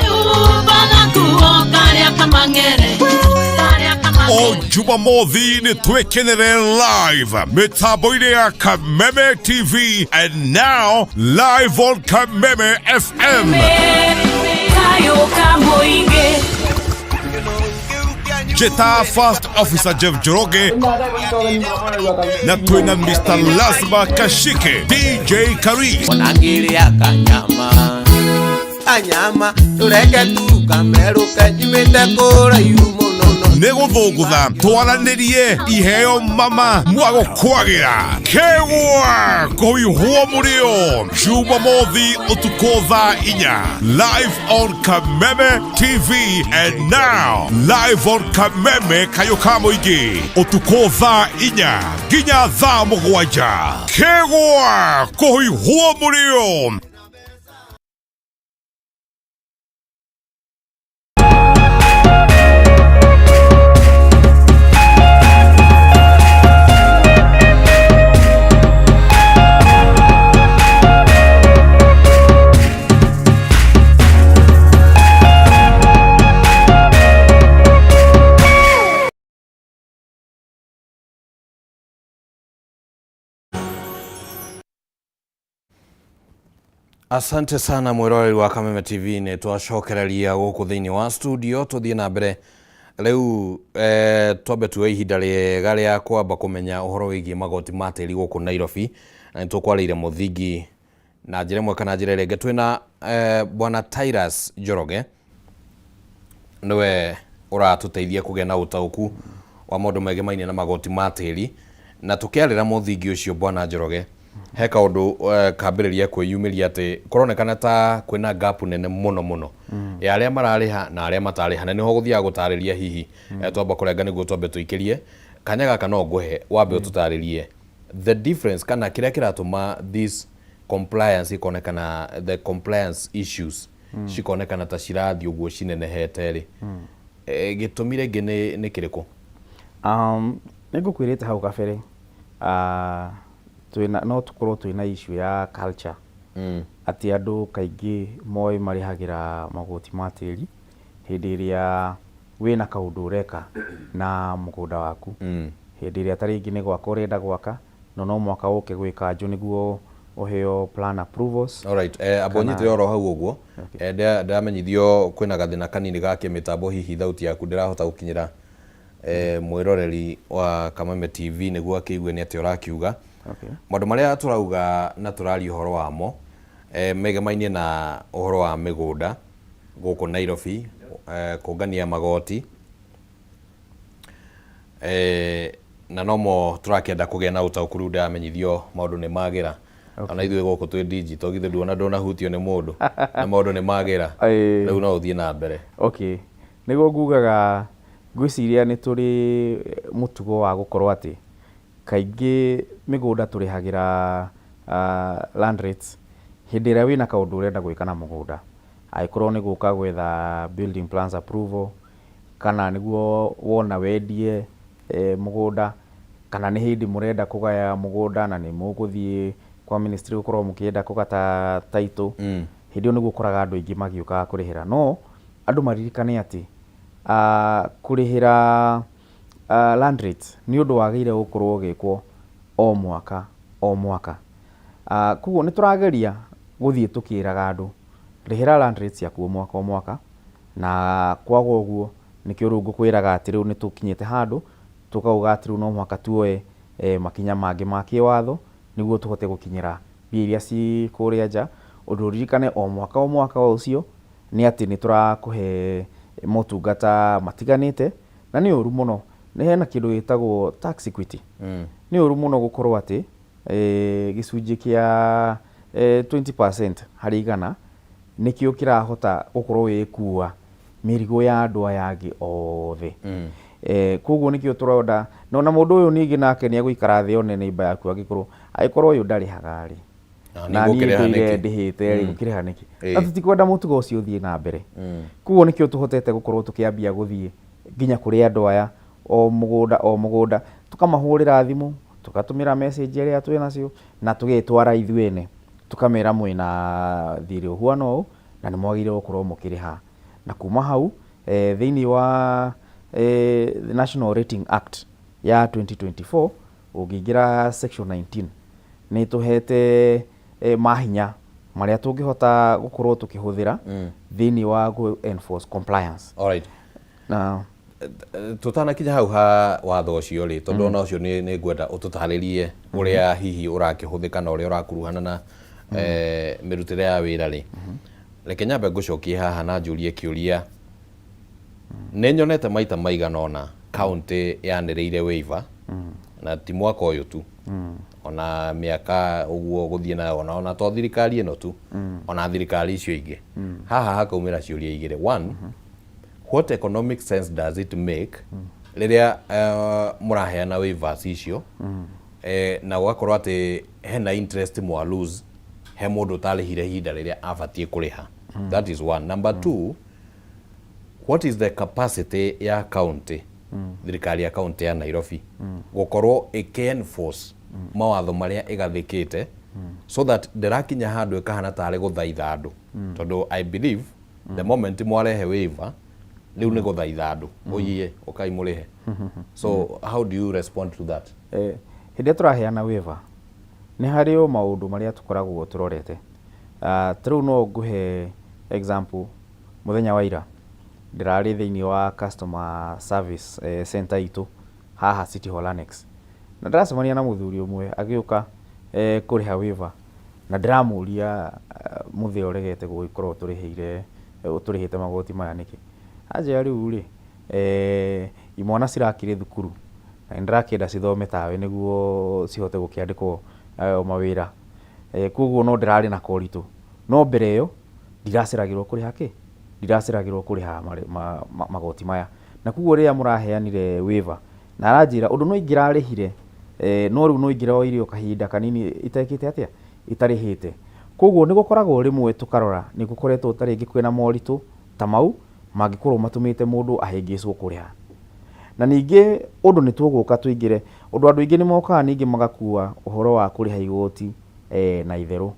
C: O Jumamothi nĩ twĩkenere live mĩtambo-inĩ ya Kameme TV and now live on Kameme FM. Jeta First Officer Jeff Njoroge na twina Mr. Lazma Kashike, DJ Karis,
F: onangĩrĩa kanyama kanyama tũreke tu kamerũke nyumĩte kũraihu mũno no
C: nĩ gũthũngũtha twaranĩrie iheo mama mwagũkwagĩra kegwa kũhiũhwo mũrĩo Jumamothi ũtukũ thaa 4 live on Kameme TV and now live on Kameme kayũ ka mũingĩ ũtukũ thaa 4 nginya thaa 7 kegwa kũhiũhwo mũrĩo.
B: Asante sana mwiroreri wa Kameme TV, nĩ twacokereria gũkũ thĩinĩ wa studio tũthiĩ na mbere rĩu. Twambe tuoe ihinda rĩega rĩa kwamba kũmenya ũhoro wĩgiĩ magoti ma tĩri gũkũ Nairobi, na nĩ tũkwarĩire mũthingi na njĩra ĩmwe kana njĩra ĩrĩa ĩngĩ. Twĩna bwana Tirus Njoroge, nĩwe ũratũteithia kũgĩa na ũtaũku wa maũndũ megemainie na magoti ma tĩri, na tũkĩarĩra mũthingi ũcio, bwana Njoroge, he kaũndũ kambĩrĩria kwĩyumĩria atĩ kũronekana ta kwĩna gap nene mũno mũno ya arĩa mararĩha na arĩa matarĩha, na nĩho gũthiaga gũtarĩria hihi. Twamba kũrenga nĩguo twambe tũikĩrie kanya gaka, no ngũhe wambe ũtũtarĩrie the difference kana kĩrĩa kĩratũma this compliance ikonekana, the compliance issues cikonekana ta cirathiĩ ũguo cinenehete rĩ. Gĩtũmi rĩngĩ nĩ kĩrĩkũ?
A: Nĩ ngũkwĩrĩte hau kabere, twĩna no tũkorwo twĩna issue ya culture, atĩ andũ kaingĩ moĩ marĩhagĩra magoti ma tĩri hĩndĩ ĩrĩa wĩna kaũndũ ũreka na mũgũnda waku, hĩndĩ ĩrĩa ta rĩngĩ nĩ gwaka ũrenda gwaka, no no mwaka ũke gwĩ kanjũ nĩguo ũheo plan approvals.
B: Alright, amba ũnyitĩre oro hau ũguo. Ndĩramenyithio kwĩna gathĩna kanini ga kĩmĩtambo, hihi thauti yaku ndĩrahota gũkinyĩra mwĩroreri wa Kameme TV nĩguo akĩigue nĩ atĩa ũrakiuga. Maũndũ marĩa tũrauga na tũraria ũhoro wamo megemainie na ũhoro wa mĩgũnda gũkũ Nairobi, kũngania magoti, na nomo tũrakĩenda kũgĩa na ũtaũku. Rĩu ndĩramenyithio maũndũ nĩ magĩra. Ona ithuĩ gũkũ twĩ digital, githĩ nduona ndũnahutio nĩ mũndũ na maũndũ nĩ magĩra. Rĩu no ũthiĩ na mbere.
A: Okay, nĩguo ngugaga, ngwĩciria nĩ tũrĩ mũtugo wa gũkorwo atĩ kaingĩ mĩgũnda tũrĩhagĩra land rates hĩndĩ ĩrĩa wĩna kaũndũ ũrenda gwĩka na mũgũnda, angĩkorwo nĩ gũka gwetha building plans approval, kana nĩguo wona wendie mũgũnda, kana nĩ hĩndĩ mũrenda kũgaya mũgũnda na nĩ mũgũthiĩ kwa ministry gũkorwo mũkĩenda kũgata title. Hĩndĩ ĩyo nĩguo ũkoraga andũ aingĩ magĩũka kũrĩhĩra. No andũ maririkane atĩ kũrĩhĩra land rates nĩ ũndũ wagĩrĩire gũkorwo ũgĩkwo o mwaka o mwaka. Koguo nĩ tũrageria Gũthiĩ tũkĩraga andũ rĩhĩra land rates ciaku o mwaka o mwaka, na kwaga ũguo nĩkĩo rĩu ngũkwĩraga atĩ rĩu nĩ tũkinyĩte handũ tũkauga atĩ rĩu no mũhaka tuoe makinya mangĩ ma kĩwatho nĩguo tũhote gũkinyĩra mbia iria ci kũrĩa nja. Ũndũ ũririkane o mwaka o mwaka o ũcio nĩ atĩ nĩ tũrakũhe motungata matiganĩte, na nĩ ũru mũno, nĩ hena kĩndũ gĩtagwo tax equity. Nĩ ũru mũno gũkorwo atĩ gĩcunjĩ kĩa 20% harĩ igana nĩkĩo kĩrahota gũkorwo gĩgĩkua mĩrigo ya andũ aya angĩ othe. Koguo nĩkĩo tũrenda na ona mũndũ ũyũ ningĩ nake nĩ egũikara thĩ one neighbor yaku, angĩkorwo ũyũ ndarĩhaga rĩ,
B: na
A: na niĩ
B: niĩ ngũkĩrĩha
A: ndũire
B: nĩkĩ?
A: ndĩhĩte rĩ, ngũkĩrĩha nĩkĩ? Na tũtikwenda mũtugo ũcio ũthiĩ na mbere. Koguo nĩkĩo tũhotete gũkorwo tũkĩambia gũthiĩ nginya kũrĩ andũ aya o mũgũnda o mũgũnda, tũkamahũrĩra thimũ, tũgatũmĩra message ĩrĩa twĩ nacio, na tũgetwara ithuĩ ene, tũkamera mwĩna thirĩ ũhuana ũũ na nĩ mwagĩrĩire gũkorwo mũkĩrĩha. Na kuma hau thĩinĩ wa National Rating Act ya 2024, ũngĩingĩra section 19, nĩ tũhete mahinya marĩa tũngĩhota gũkorwo tũkĩhũthĩra thĩinĩ wa gũ enforce compliance.
B: Alright.
A: Na
B: Tũtanakinya hau ha watho ũcio rĩ, tondũ ona ũcio nĩ ngwenda ũtũtarĩrie ũrĩa hihi ũrakĩhũthĩka na ũrĩa ũrakuruhana na mĩrutĩre ya wĩra rĩ, reke nyambe ngũcokie haha na njũrie kĩũria. Nĩ nyonete maita maigana ũna kaũntĩ yanĩrĩire waiver, na ti mwaka ũyũ tu, ona mĩaka ũguo gũthiĩ nayo, ona to thirikari ĩno tu, ona thirikari icio ingĩ. Haha hakaumĩra ciũria igĩrĩ. One, what economic sense does it make rĩrĩa mũraheana waivers icio, na gũgakorwo atĩ hena interest mwa lose he mũndũ ũtarĩhire ihinda rĩrĩa abatiĩ kũrĩha? That is one. Number two, what is the capacity ya county, thirikari ya county ya Nairobi, gũkorwo ĩkĩ-enforce mawatho marĩa ĩgathĩkĩte, so that ndĩrakinya handũ ĩkahana tarĩ gũthaitha andũ? Tondũ I believe the moment mwarehe waiver, rĩu nĩ gũthaitha andũ, ũiye ũkai mũrĩhe. So how do you respond to that?
A: Hĩndĩ ĩrĩa tũraheana waiver, nĩ harĩ o maũndũ marĩa tũkoragwo tũrorete. Ta rĩu no ngũhe example, mũthenya wa ira ndĩrarĩ thĩinĩ wa customer service center itũ haha City Hall Annex, na ndĩracemania na mũthuri ũmwe agĩũka kũrĩha waiver, na ndĩramũria, "Mũthee, ũregete gũgĩkorwo ũtũrĩhĩire, ũtũrĩhĩte magoti maya nĩkĩ?" Anjĩra, "Rĩu rĩ, imwana cirakĩrĩ thukuru na nĩ ndĩrakĩenda cithome tawe nĩguo cihote gũkĩandĩkwo mawĩra, koguo no ndĩrarĩ na koritũ, no mbere ĩyo ndiraceragĩrwo kũrĩha kĩ, ndiraceragĩrwo kũrĩha magoti maya." Na koguo rĩrĩa mũraheanire waiver, na aranjĩra ũndũ no ingĩrarĩhire, no rĩu no ingĩroire o kahinda kanini itekĩte atĩa, itarĩhĩte. Koguo nĩ gũkoragwo rĩmwe tũkarora nĩ gũkoretwo ta rĩngĩ kwĩna moritũ ta mau mangĩkorwo matũmĩte mũndũ ahĩngĩcwo kũrĩha. Na ningĩ ũndũ nĩ tũgũka tũingĩre ũndũ, andũ aingĩ nĩ mokaga ningĩ magakua ũhoro wa kũrĩha igoti na itherũ.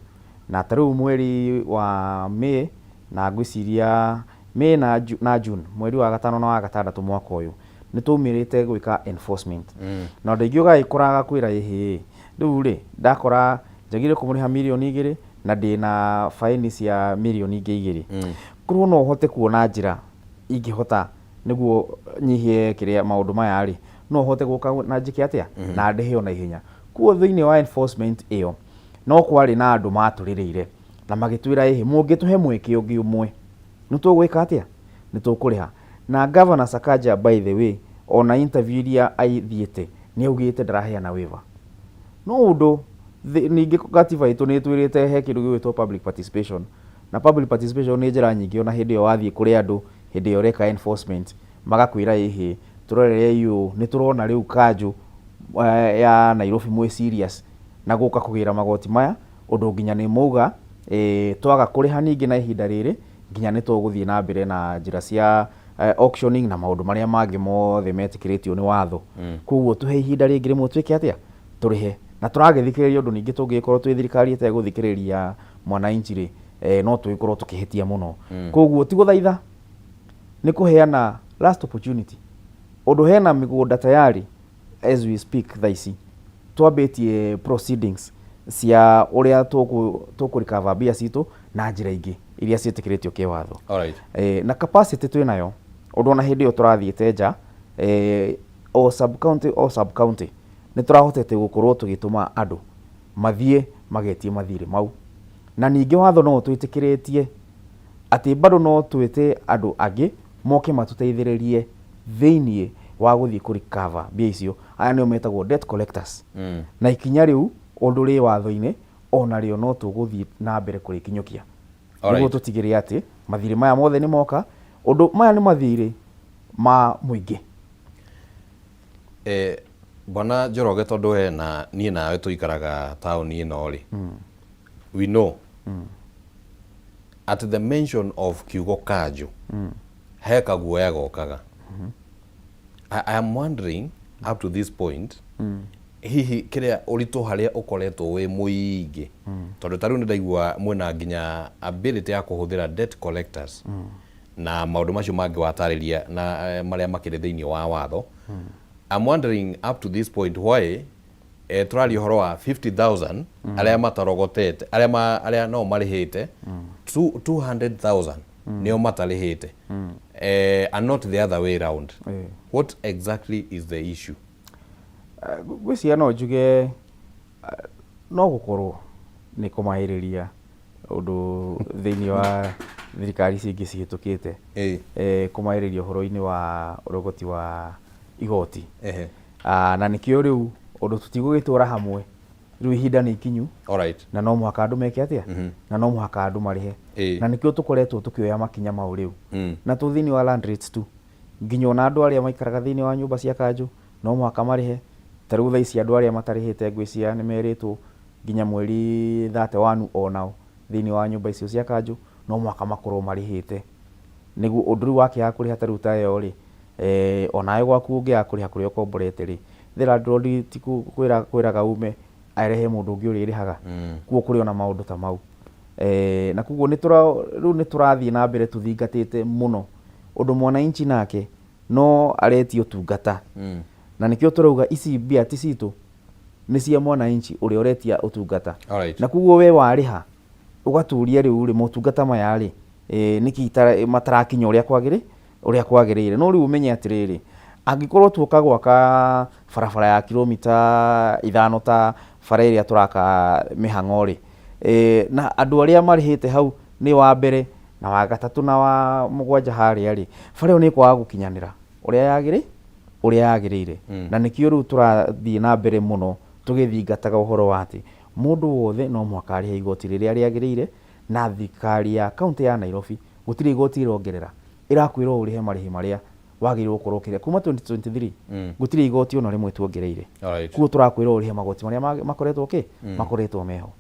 A: Na ta rĩu mweri wa May, na ngwĩciria May na June, mweri wa gatano na wa gatandatũ mwaka ũyũ, nĩ twaumĩrĩte gwĩka enforcement. Na andũ aingĩ ũgagĩkora agakwĩra, "Ĩhĩ, rĩu rĩ, ndakora njagĩrĩire kũmũrĩha mirioni 2 na ndĩna baĩni cia mirioni ingĩ 2, korwo no ũhote kuona njĩra ingĩhota nĩguo nyihie kĩrĩa maũndũ maya rĩ, no hote gũka na njĩke atĩa na ndĩhe o na ihenya." Koguo thĩinĩ wa enforcement ĩyo no kwarĩ na andũ matũrĩrĩire na magĩtwĩra, "Ĩhĩ, mũngĩtũhe mweke ũngĩ ũmwe, nĩ tũgwĩka atĩa, nĩ tũkũrĩha." Na Governor Sakaja, by the way, ona interview iria aithiĩte nĩ augĩte ndaraheana waiver. No ũndũ ningĩ gatiba itũ nĩ ĩtwĩrĩte he kĩndũ gĩgwĩtwo public participation, na public participation nĩ njĩra nyingĩ. Ona hĩndĩ ĩyo wathiĩ kũrĩ andũ, hĩndĩ ĩyo ũreka enforcement, magakwĩra, "Ĩhĩ, tũrorerei ũũ, nĩ tũrona rĩu kanjũ ya Nairobi mwĩ serious na gũka kũgĩra magoti maya, ũndũ nginya nĩ mauga twaga kũrĩha ningĩ na ihinda rĩrĩ, nginya nĩ tũgũthiĩ na mbere na njĩra cia auctioning na maũndũ marĩa mangĩ mothe metĩkĩrĩtio nĩ watho. Koguo tũhe ihinda rĩngĩ rĩmwe twĩke atĩa, tũrĩhe." Na tũragĩthikĩrĩria ũndũ ningĩ tũngĩgĩkorwo twĩ thirikari ĩtegũthikĩrĩria mwananchi rĩ, no tũgĩkorwo tũkĩhĩtia mũno. Koguo ti gũthaitha, nĩ kũheana last opportunity. Ũndũ hena mĩgũnda tayari, as we speak thaa ici twambĩtie proceedings. Cia ũrĩa tũkũ recover mbia citũ na njĩra ingĩ iria ciĩtĩkĩrĩtio kĩwatho. Na capacity twĩ nayo, ũndũ ona hĩndĩ ĩyo tũrathiĩte nja, o sub county, o sub county, nĩ tũrahotete gũkorwo tũgĩtũma andũ mathiĩ magetie mathirĩ mau. Na ningĩ watho no ũtwĩtĩkĩrĩtie atĩ bado no twĩte andũ angĩ moke matũteithĩrĩrie thĩiniĩ wa gũthiĩ kũ recover mbia icio. Aya nĩo metagwo debt collectors. Na ikinya rĩu ũndũ rĩ watho-inĩ onarĩo no tũgũthiĩ na mbere kũrĩkinyũkia nĩguo tũtigĩrĩre atĩ mathirĩ maya mothe nĩ moka, ũndũ maya nĩ mathirĩ ma mũingĩ.
B: Bwana Njoroge, tondũ we na niĩ nawe tũikaraga taũni ĩno rĩ, we know at the mention of kiugo kanjũ he kaguoya gokaga. I am wondering up to this point, hihi kĩrĩa ũritũ harĩa ũkoretwo wĩ mũingĩ, tondũ ta rĩu nĩ ndaigua mwĩna nginya ability ya kũhũthĩra debt collectors na maũndũ macio mangĩ watarĩria na marĩa makĩrĩ thĩinĩ wa watho. I'm wondering up to this point why tũraria ũhoro wa 50,000 arĩa matarogotete, arĩa no marĩhĩte, 200,000 nĩo matarĩhĩte, and not the other way round. What exactly is the issue?
A: Ngwĩciria no njuge no gũkorwo nĩ kũmahĩrĩria ũndũ thĩinĩ wa thirikari ici ingĩ cihĩtũkĩte, kũmahĩrĩria ũhoro-inĩ wa ũrogoti wa igoti. Na nĩkĩo rĩu ũndũ tũtigũgĩtũra hamwe, rĩu ihinda nĩ ikinyu na no mũhaka andũ meke atĩa, na no mũhaka andũ marĩhe. Na nĩkĩo tũkoretwo tũkĩoya makinya mau rĩu, na tũ thĩinĩ wa land rates tu, nginya ona andũ arĩa maikaraga thĩinĩ wa nyũmba cia kanjũ no mũhaka marĩhe. Ta rĩu thaa ici andũ arĩa matarĩhĩte, ngwĩciria nĩ merĩtwo nginya mweri 31 onao thĩinĩ wa nyũmba icio cia kanjũ no mũhaka makorwo marĩhĩte, nĩguo ũndũ rĩu wakĩaga kũrĩha ta rĩu ta ĩyo rĩ, onawe gwaku ũngĩaga kũrĩha kũrĩa ũkomborete rĩ, the landlord ti kwĩraga ume arehe mũndũ ũngĩ ũrĩa ĩrĩhaga. Kuo kũrĩ ona maũndũ ta mau, na koguo rĩu nĩ tũrathiĩ na mbere tũthingatĩte mũno ũndũ mwananchi nake no aretio ũtungata. Na nĩkĩo tũrauga ici mbia ti citũ, nĩ cia mwananchi ũrĩa ũretia ũtungata. Na koguo we warĩha ũgaturia rĩu rĩ, motungata maya rĩ, nĩkĩ matarakinya ũrĩa kwagĩrĩire? No rĩu ũmenye atĩrĩrĩ, angĩkorwo tuoka gwaka barabara ya kilomita 5 ta bara ĩrĩa tũraka mĩhang'o rĩ, na andũ arĩa marĩhĩte hau nĩ wa mbere na wa gatatũ na wa mũgwanja harĩa rĩ, bara ĩyo nĩ ĩkwaga gũkinyanĩra ũrĩa yagĩrĩire. Na nĩkĩo rĩu tũrathiĩ na mbere mũno tũgĩthingataga ũhoro wa atĩ mũndũ wothe no mũhaka arĩhe igoti rĩrĩa rĩagĩrĩire. Na thirikari ya kaunti ya Nairobi gũtirĩ igoti ĩrongerera, ĩrakwĩra o ũrĩhe marĩhi marĩa wagĩrĩirwo gũkorwo ũkĩrĩha kuma 2023. Gũtirĩ igoti ona rĩmwe tuongereire. Kuo tũrakwĩra ũrĩhe magoti marĩa makoretwo meho.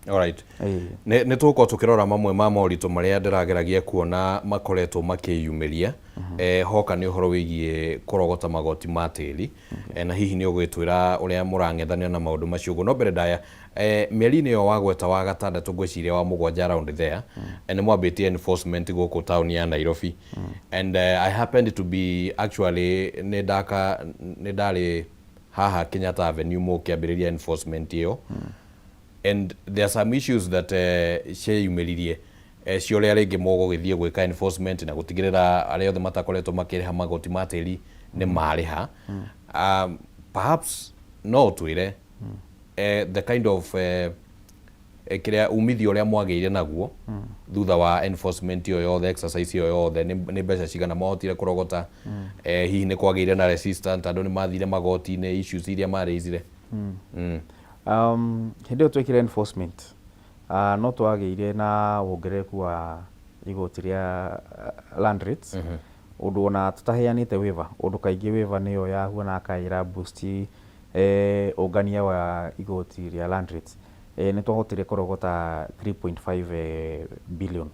B: Nĩ tũgũkorwo tũkĩrora mamwe ma moritũ marĩa ndĩrageragia kuona makoretwo makĩyumĩria, hoka nĩ ũhoro wĩgiĩ kũrogota magoti ma tĩri, na hihi nĩ ũgwĩtwĩra ũrĩa mũrang'ethanĩra na maũndũ macio ũguo. No mbere ndaya, mĩeri-inĩ ĩyo wa gweta wa gatandatũ, ngwĩciria wa mũgwanja, around there, nĩ mwambĩtie enforcement gũkũ taũni ya Nairobi, and I happened to be actually nĩ ndaka nĩ ndarĩ haha Kenyatta Avenue mũkĩambĩrĩria enforcement ĩyo, and there are some issues that cieyumĩririe, cia ũrĩa rĩngĩ mũgũgĩthiĩ gwĩka enforcement na gũtigĩrĩra arĩa othe matakoretwo makĩrĩha magoti ma tĩri nĩ marĩha. Perhaps no ũtwĩre the kind of kĩrĩa umithio ũrĩa mwagĩire naguo thutha wa enforcement ĩyo yothe, exercise ĩyo yothe, nĩ mbeca cigana mwahotire kũrogota? Hihi nĩ kwagĩire na resistance, andũ nĩ mathire magoti-inĩ, issues iria marĩicire?
A: Hĩndĩ ĩyo twekire enforcement, no twagĩire na wongerereku wa igoti rĩa land rates, ũndũ ona tũtaheanĩte waiver, ũndũ kaingĩ waiver nĩyo yahuana kaĩra boost ũngania wa igoti rĩa land rates. Nĩ twahotire kũrogota 3.5 billion.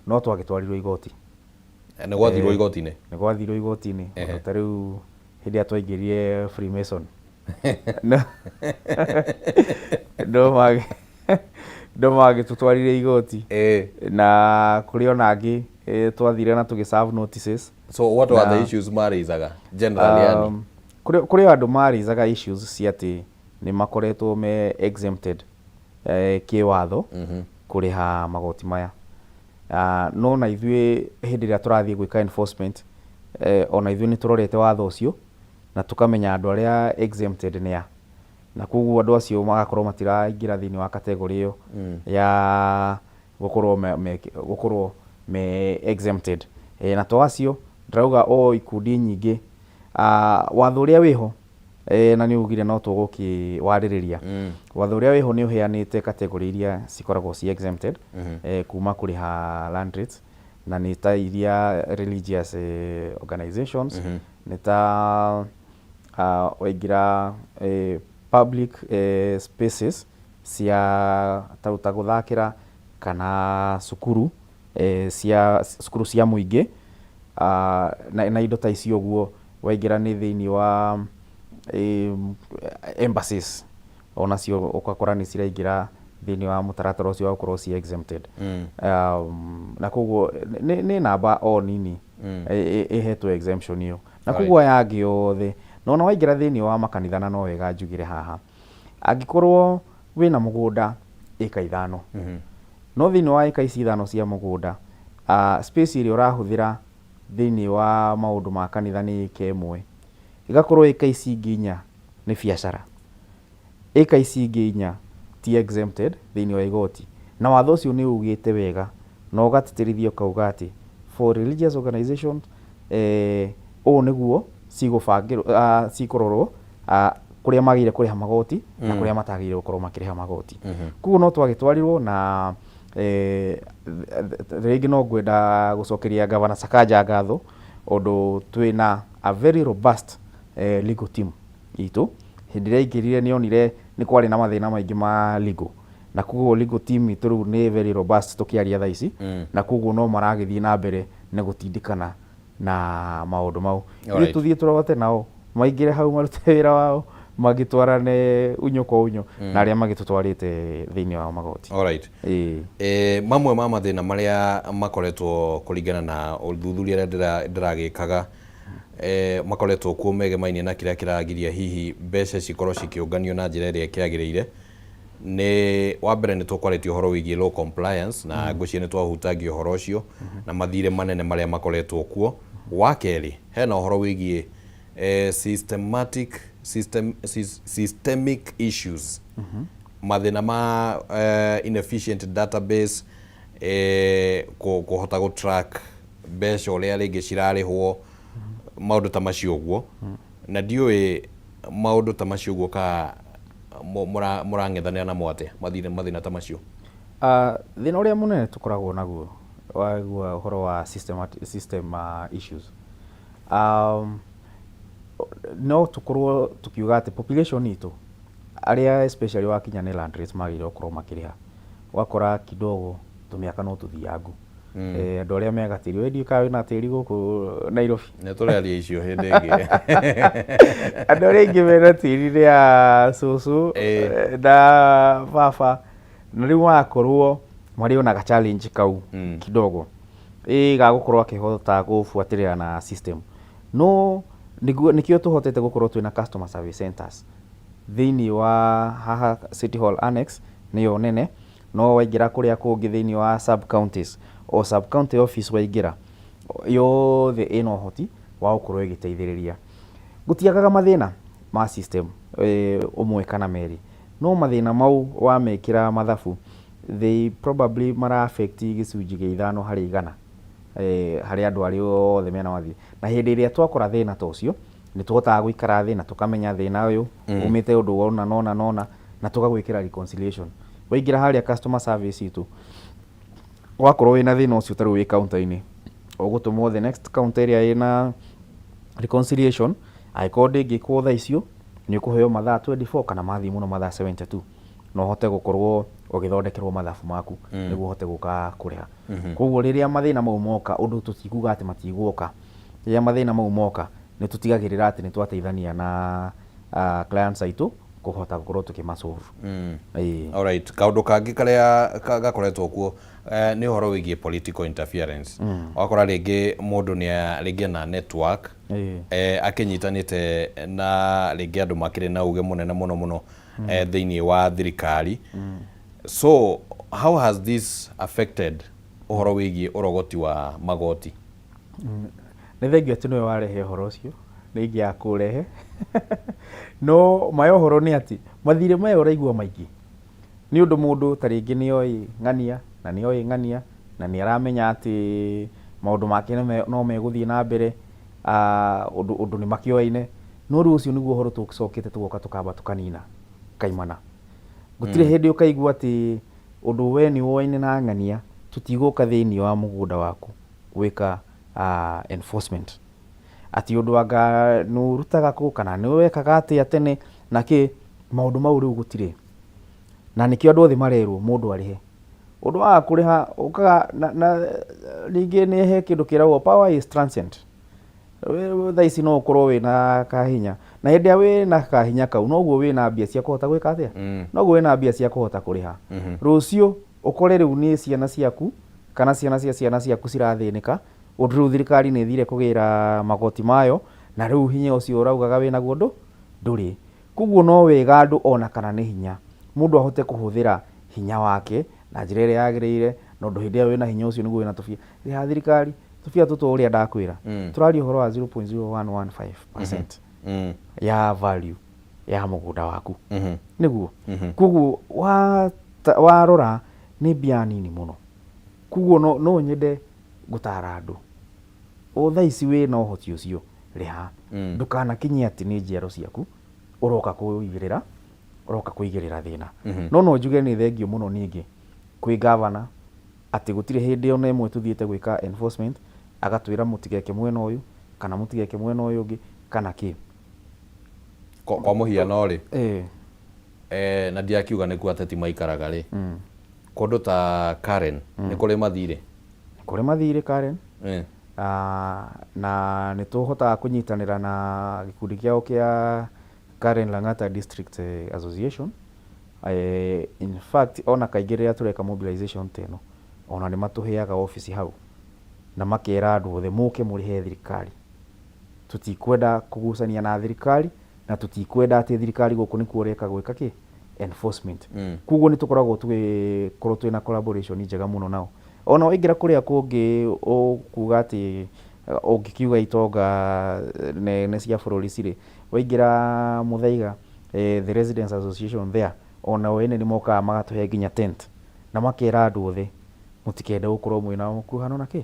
A: No twagĩtwarirwo igoti.
B: Nĩ gwathirwo igoti-inĩ?
A: Nĩ gwathirwo igoti-inĩ. Ũndũ ta rĩu hĩndĩ ĩrĩa twaingĩrire Freemason, no magĩtũtwarire igoti. Na kũrĩ ona angĩ, twathire na tũgĩ serve notices.
B: So what were the issues marĩizaga generally, yani?
A: Kũrĩ andũ marĩizaga issues cia atĩ Nĩ makoretwo me exempted kĩwatho kũrĩha magoti maya. No na ithuĩ hĩndĩ ĩrĩa tũrathiĩ gwĩka enforcement, ona ithuĩ nĩ tũrorete watho ũcio na tũkamenya andũ arĩa exempted nĩ a, na koguo andũ acio magakorwo matiraingĩra thĩinĩ wa category ĩyo ya gũkorwo me exempted. Na to acio ndĩrauga, o ikundi nyingĩ. Watho ũrĩa wĩho, na nĩ ugire no tũgũkĩwarĩrĩria, watho ũrĩa wĩho nĩ ũheanĩte category iria cikoragwo ci exempted kuma kũrĩha land rates, na nĩ ta iria religious organizations, nĩ ta waingĩra public spaces cia ta ta gũthakĩra kana cukuru, cia cukuru cia mũingĩ, na indo ta icio ũguo. Waingĩra nĩ thĩinĩ wa embassies, onacio ũgakora nĩ ciraingĩra thĩinĩ wa mũtaratara ũcio wa gũkorwo ci exempted. Na koguo nĩ namba o nini ĩhetwo exemption ĩyo, na koguo aya angĩ othe. Na ona waingĩra thĩinĩ wa makanitha, na no wega njugire haha, angĩkorwo wĩna mũgũnda ĩka 5, no thĩinĩ wa ĩka ici 5 cia mũgũnda, space ĩrĩa ũrahũthĩra thĩinĩ wa maũndũ ma kanitha nĩ ĩka 1, ĩgakorwo ĩka ici ingĩ 4 nĩ biacara, ĩka ici ingĩ 4 ti exempted thĩinĩ wa igoti. Na watho ũcio nĩ ugĩte wega na ũgatĩtĩrithia ũkauga atĩ for religious organizations, ũũ nĩguo cigũbangĩrwo, cikũrorwo, kũrĩa magĩrĩire kũrĩha magoti na kũrĩa matagĩrĩire gũkorwo makĩrĩha magoti. Koguo no twagĩtwarirwo na rĩngĩ no ngwenda gũcokeria Gavana Sakaja ngatho ũndũ twĩna a very robust legal team itũ. Hĩndĩ ĩrĩa aingĩrire, nĩ onire nĩ kwarĩ na mathĩna maingĩ ma legal, na koguo legal team itũ rĩu nĩ very robust tũkĩaria thaa ici, na koguo no maragĩthiĩ na mbere na gũtindĩkana na maũndũ mau. Ithuĩ tũthiĩ tũrote nao maingĩre hau marute wĩra wao, magĩtwarane unyo kwa unyo na arĩa magĩtũtwarĩte thĩinĩ wa magoti. Ĩĩ.
B: Mamwe ma mathĩna marĩa makoretwo kũringana na ũthuthuria ũrĩa ndĩragĩkaga, makoretwo kuo megemainie na kĩrĩa kĩragiria hihi mbeca cikorwo cikĩũnganio na njĩra ĩrĩa ĩkĩagĩrĩire, nĩ wa mbere nĩ tũkwarĩtie ũhoro wĩgiĩ law compliance, na ngwĩciria nĩ twahutangia ũhoro ũcio na mathirĩ manene marĩa makoretwo kuo. Wa kerĩ, hena ũhoro wĩgiĩ systemic issues, mathĩna ma inefficient database, kũhota gũ track mbeca ũrĩa rĩngĩ cirarĩhwo, maũndũ ta macio ũguo. Na ndiũĩ maũndũ ta macio ũguo ka mũrang'ethanĩra namo atĩa, mathĩna ta macio?
A: Thĩna ũrĩa mũnene tũkoragwo naguo waigua ũhoro wa system issues, no tũkorwo tũkiuga atĩ population itũ arĩa especially wakinya nĩ land rates magĩrĩirwo gũkorwo makĩrĩha, ũgakora kidogo tũmĩaka no tũthiangu. Andũ arĩa mega tĩri, we ndiũĩ kana wĩna tĩri gũkũ Nairobi.
B: Nĩ tũrĩaria icio hĩndĩ ĩngĩ.
A: Andũ arĩa aingĩ mena tĩri nĩ a cũcũ na baba, na rĩu magakorwo marĩ ona ga challenge kau kidogo ĩ ga gũkorwo akĩhota gũbuatĩrĩra na system. No nĩguo nĩkĩo tũhotete gũkorwo twĩna customer service centers thĩinĩ wa haha City Hall Annex, nĩyo nene. No waingĩra kũrĩa kũngĩ thĩinĩ wa sub counties, o sub county office waingĩra yothe ĩna ũhoti wa gũkorwo ĩgĩteithĩrĩria. Gũtiagaga mathĩna ma system ũmwe kana merĩ, no mathĩna mau wamekĩra mathabu, they probably mara affect gĩcunjĩ gĩa 5% harĩ andũ arĩa othe mena mathirĩ. Na hĩndĩ ĩrĩa twakora thĩna ta ũcio, nĩ tũhotaga gũikara thĩ na tũkamenya thĩna ũyũ umĩte ũndũ wona nona nona, na tũgagwĩkĩra reconciliation. Waingĩra harĩa customer service itũ, wakorwo wĩna thĩna ũcio, tarĩu wĩ counter-inĩ, ũgũtũmwo the next counter ĩrĩa ĩna reconciliation. Angĩkorwo ndĩngĩkwo thaa icio, nĩ ũkũheo mathaa 24 kana mathiĩ mũno mathaa 72, na ũhote gũkorwo ũgĩthondekerwo mathabu maku nĩguo ũhote gũka kũrĩha. Koguo rĩrĩa mathĩna mau moka, ũndũ tũtikuga atĩ matigũka, rĩrĩa mathĩna mau moka, nĩ tũtigagĩrĩra atĩ nĩ twateithania na clients aitũ. Kũhota gũkorwo tũkĩmasolve. Ĩĩ.
B: Alright, kaũndũ kangĩ karĩa gakoretwo kuo nĩ ũhoro wĩgiĩ political interference. Ũgakora rĩngĩ mũndũ nĩ rĩngĩ ena network akĩnyitanĩte na rĩngĩ andũ makĩrĩ na uge mũnene mũno mũno thĩinĩ wa thirikari. So how has this affected ũhoro wĩgiĩ ũrogoti wa magoti?
A: Nĩ thengiũ atĩ nĩwe warehe ũhoro ũcio, nĩ ingĩaga kũũrehe. No ma ya ũhoro nĩ atĩ, mathirĩ maya ũraigua maingĩ, nĩ ũndũ mũndũ ta rĩngĩ nĩ oĩ ng'ania, na nĩ oĩ ng'ania, na nĩ aramenya atĩ maũndũ make no megũthiĩ na mbere, ũndũ ũndũ nĩ makĩoyaine. No rĩu ũcio nĩguo ũhoro tũcokete tũgoka tũkamba tũkanina kaimana. Gũtirĩ hĩndĩ ũkaigua atĩ ũndũ we nĩ woaine na ng'ania, tũtigũka thĩinĩ wa mũgũnda waku gwĩka enforcement. Atĩ ũndũ anga nĩ ũrutaga kũ kana nĩ wekaga atĩa tene na kĩ, maũndũ mau rĩu gũtirĩ. Na nĩkĩo andũ othe marerwo mũndũ arĩhe. Ũndũ waga kũrĩha ũkaga na rĩngĩ nĩ he kĩndũ kĩragwo power is transient. Thaa ici no ũkorwo wĩna kahinya, na hĩndĩ ĩrĩa wĩna kahinya kau noguo wĩna mbia cia kũhota gwĩka atĩa? Noguo wĩna mbia cia kũhota kũrĩha. Rũciũ ũkore rĩu nĩ ciana ciaku kana ciana cia ciana ciaku cirathĩnĩka, ũndũ rĩu thirikari nĩ ĩthire kũgĩra magoti mayo, na rĩu hinya ũcio ũraugaga wĩnaguo ndũrĩ. Koguo no wega andũ ona kana nĩ hinya, mũndũ ahote kũhũthĩra hinya wake na njĩra ĩrĩa yagĩrĩire, na ũndũ hĩndĩ ĩrĩa wĩna hinya ũcio nĩguo wĩna tũbia. Rĩha thirikari, tũbia tũtũ ũrĩa ndakwĩra, tũraria ũhoro wa 0.0115% ya value ya mũgũnda waku. Nĩguo. Koguo warora nĩ mbia nini mũno. Koguo no nyende gũtara andũ. O thaa ici wĩna ũhoti ũcio, rĩha. Ndũkanakinyie atĩ nĩ njiaro ciaku ũroka kũigĩrĩra, ũroka kũigĩrĩra thĩna. No no njuge nĩ thengiũ mũno ningĩ kwĩ gavana atĩ gũtirĩ hĩndĩ ona ĩmwe tũthiĩte gwĩka enforcement agatwĩra mũtigeke mwena ũyũ kana mũtigeke mwena ũyũ ũngĩ kana kĩ.
B: Kwa mũhiano rĩ, na ndiakiuga nĩkuo ateti maikaraga rĩ, kũndũ ta Karen nĩ kũrĩ mathirĩ?
A: Nĩ kũrĩ mathirĩ Karen. Na nĩ tũhotaga kũnyitanĩra na gĩkundi kĩao kĩa Karen Lang'ata District Association. In fact, ona kaingĩ rĩrĩa tũreka mobilization ta ĩno, ona nĩ matũheaga obici hau na makera andũ othe mũke mũrĩhe thirikari. Tũtikwenda kũgucania na thirikari na tũtikwenda atĩ thirikari gũkũ nĩkuo ũreka gwĩka kĩ? Enforcement. Koguo nĩ tũkoragwo tũgĩkorwo twĩna collaboration njega mũno nao. Ona waingĩra kũrĩa kũngĩ ũkuga atĩ ũngĩkiuga itonga nene cia bũrũri cirĩ, waingĩra Muthaiga, the Residents Association there, ona o ene nĩ mokaga magatũhe nginya tent na makera andũ othe mũtikende gũkorwo mwĩna mũkuruhano na kĩ?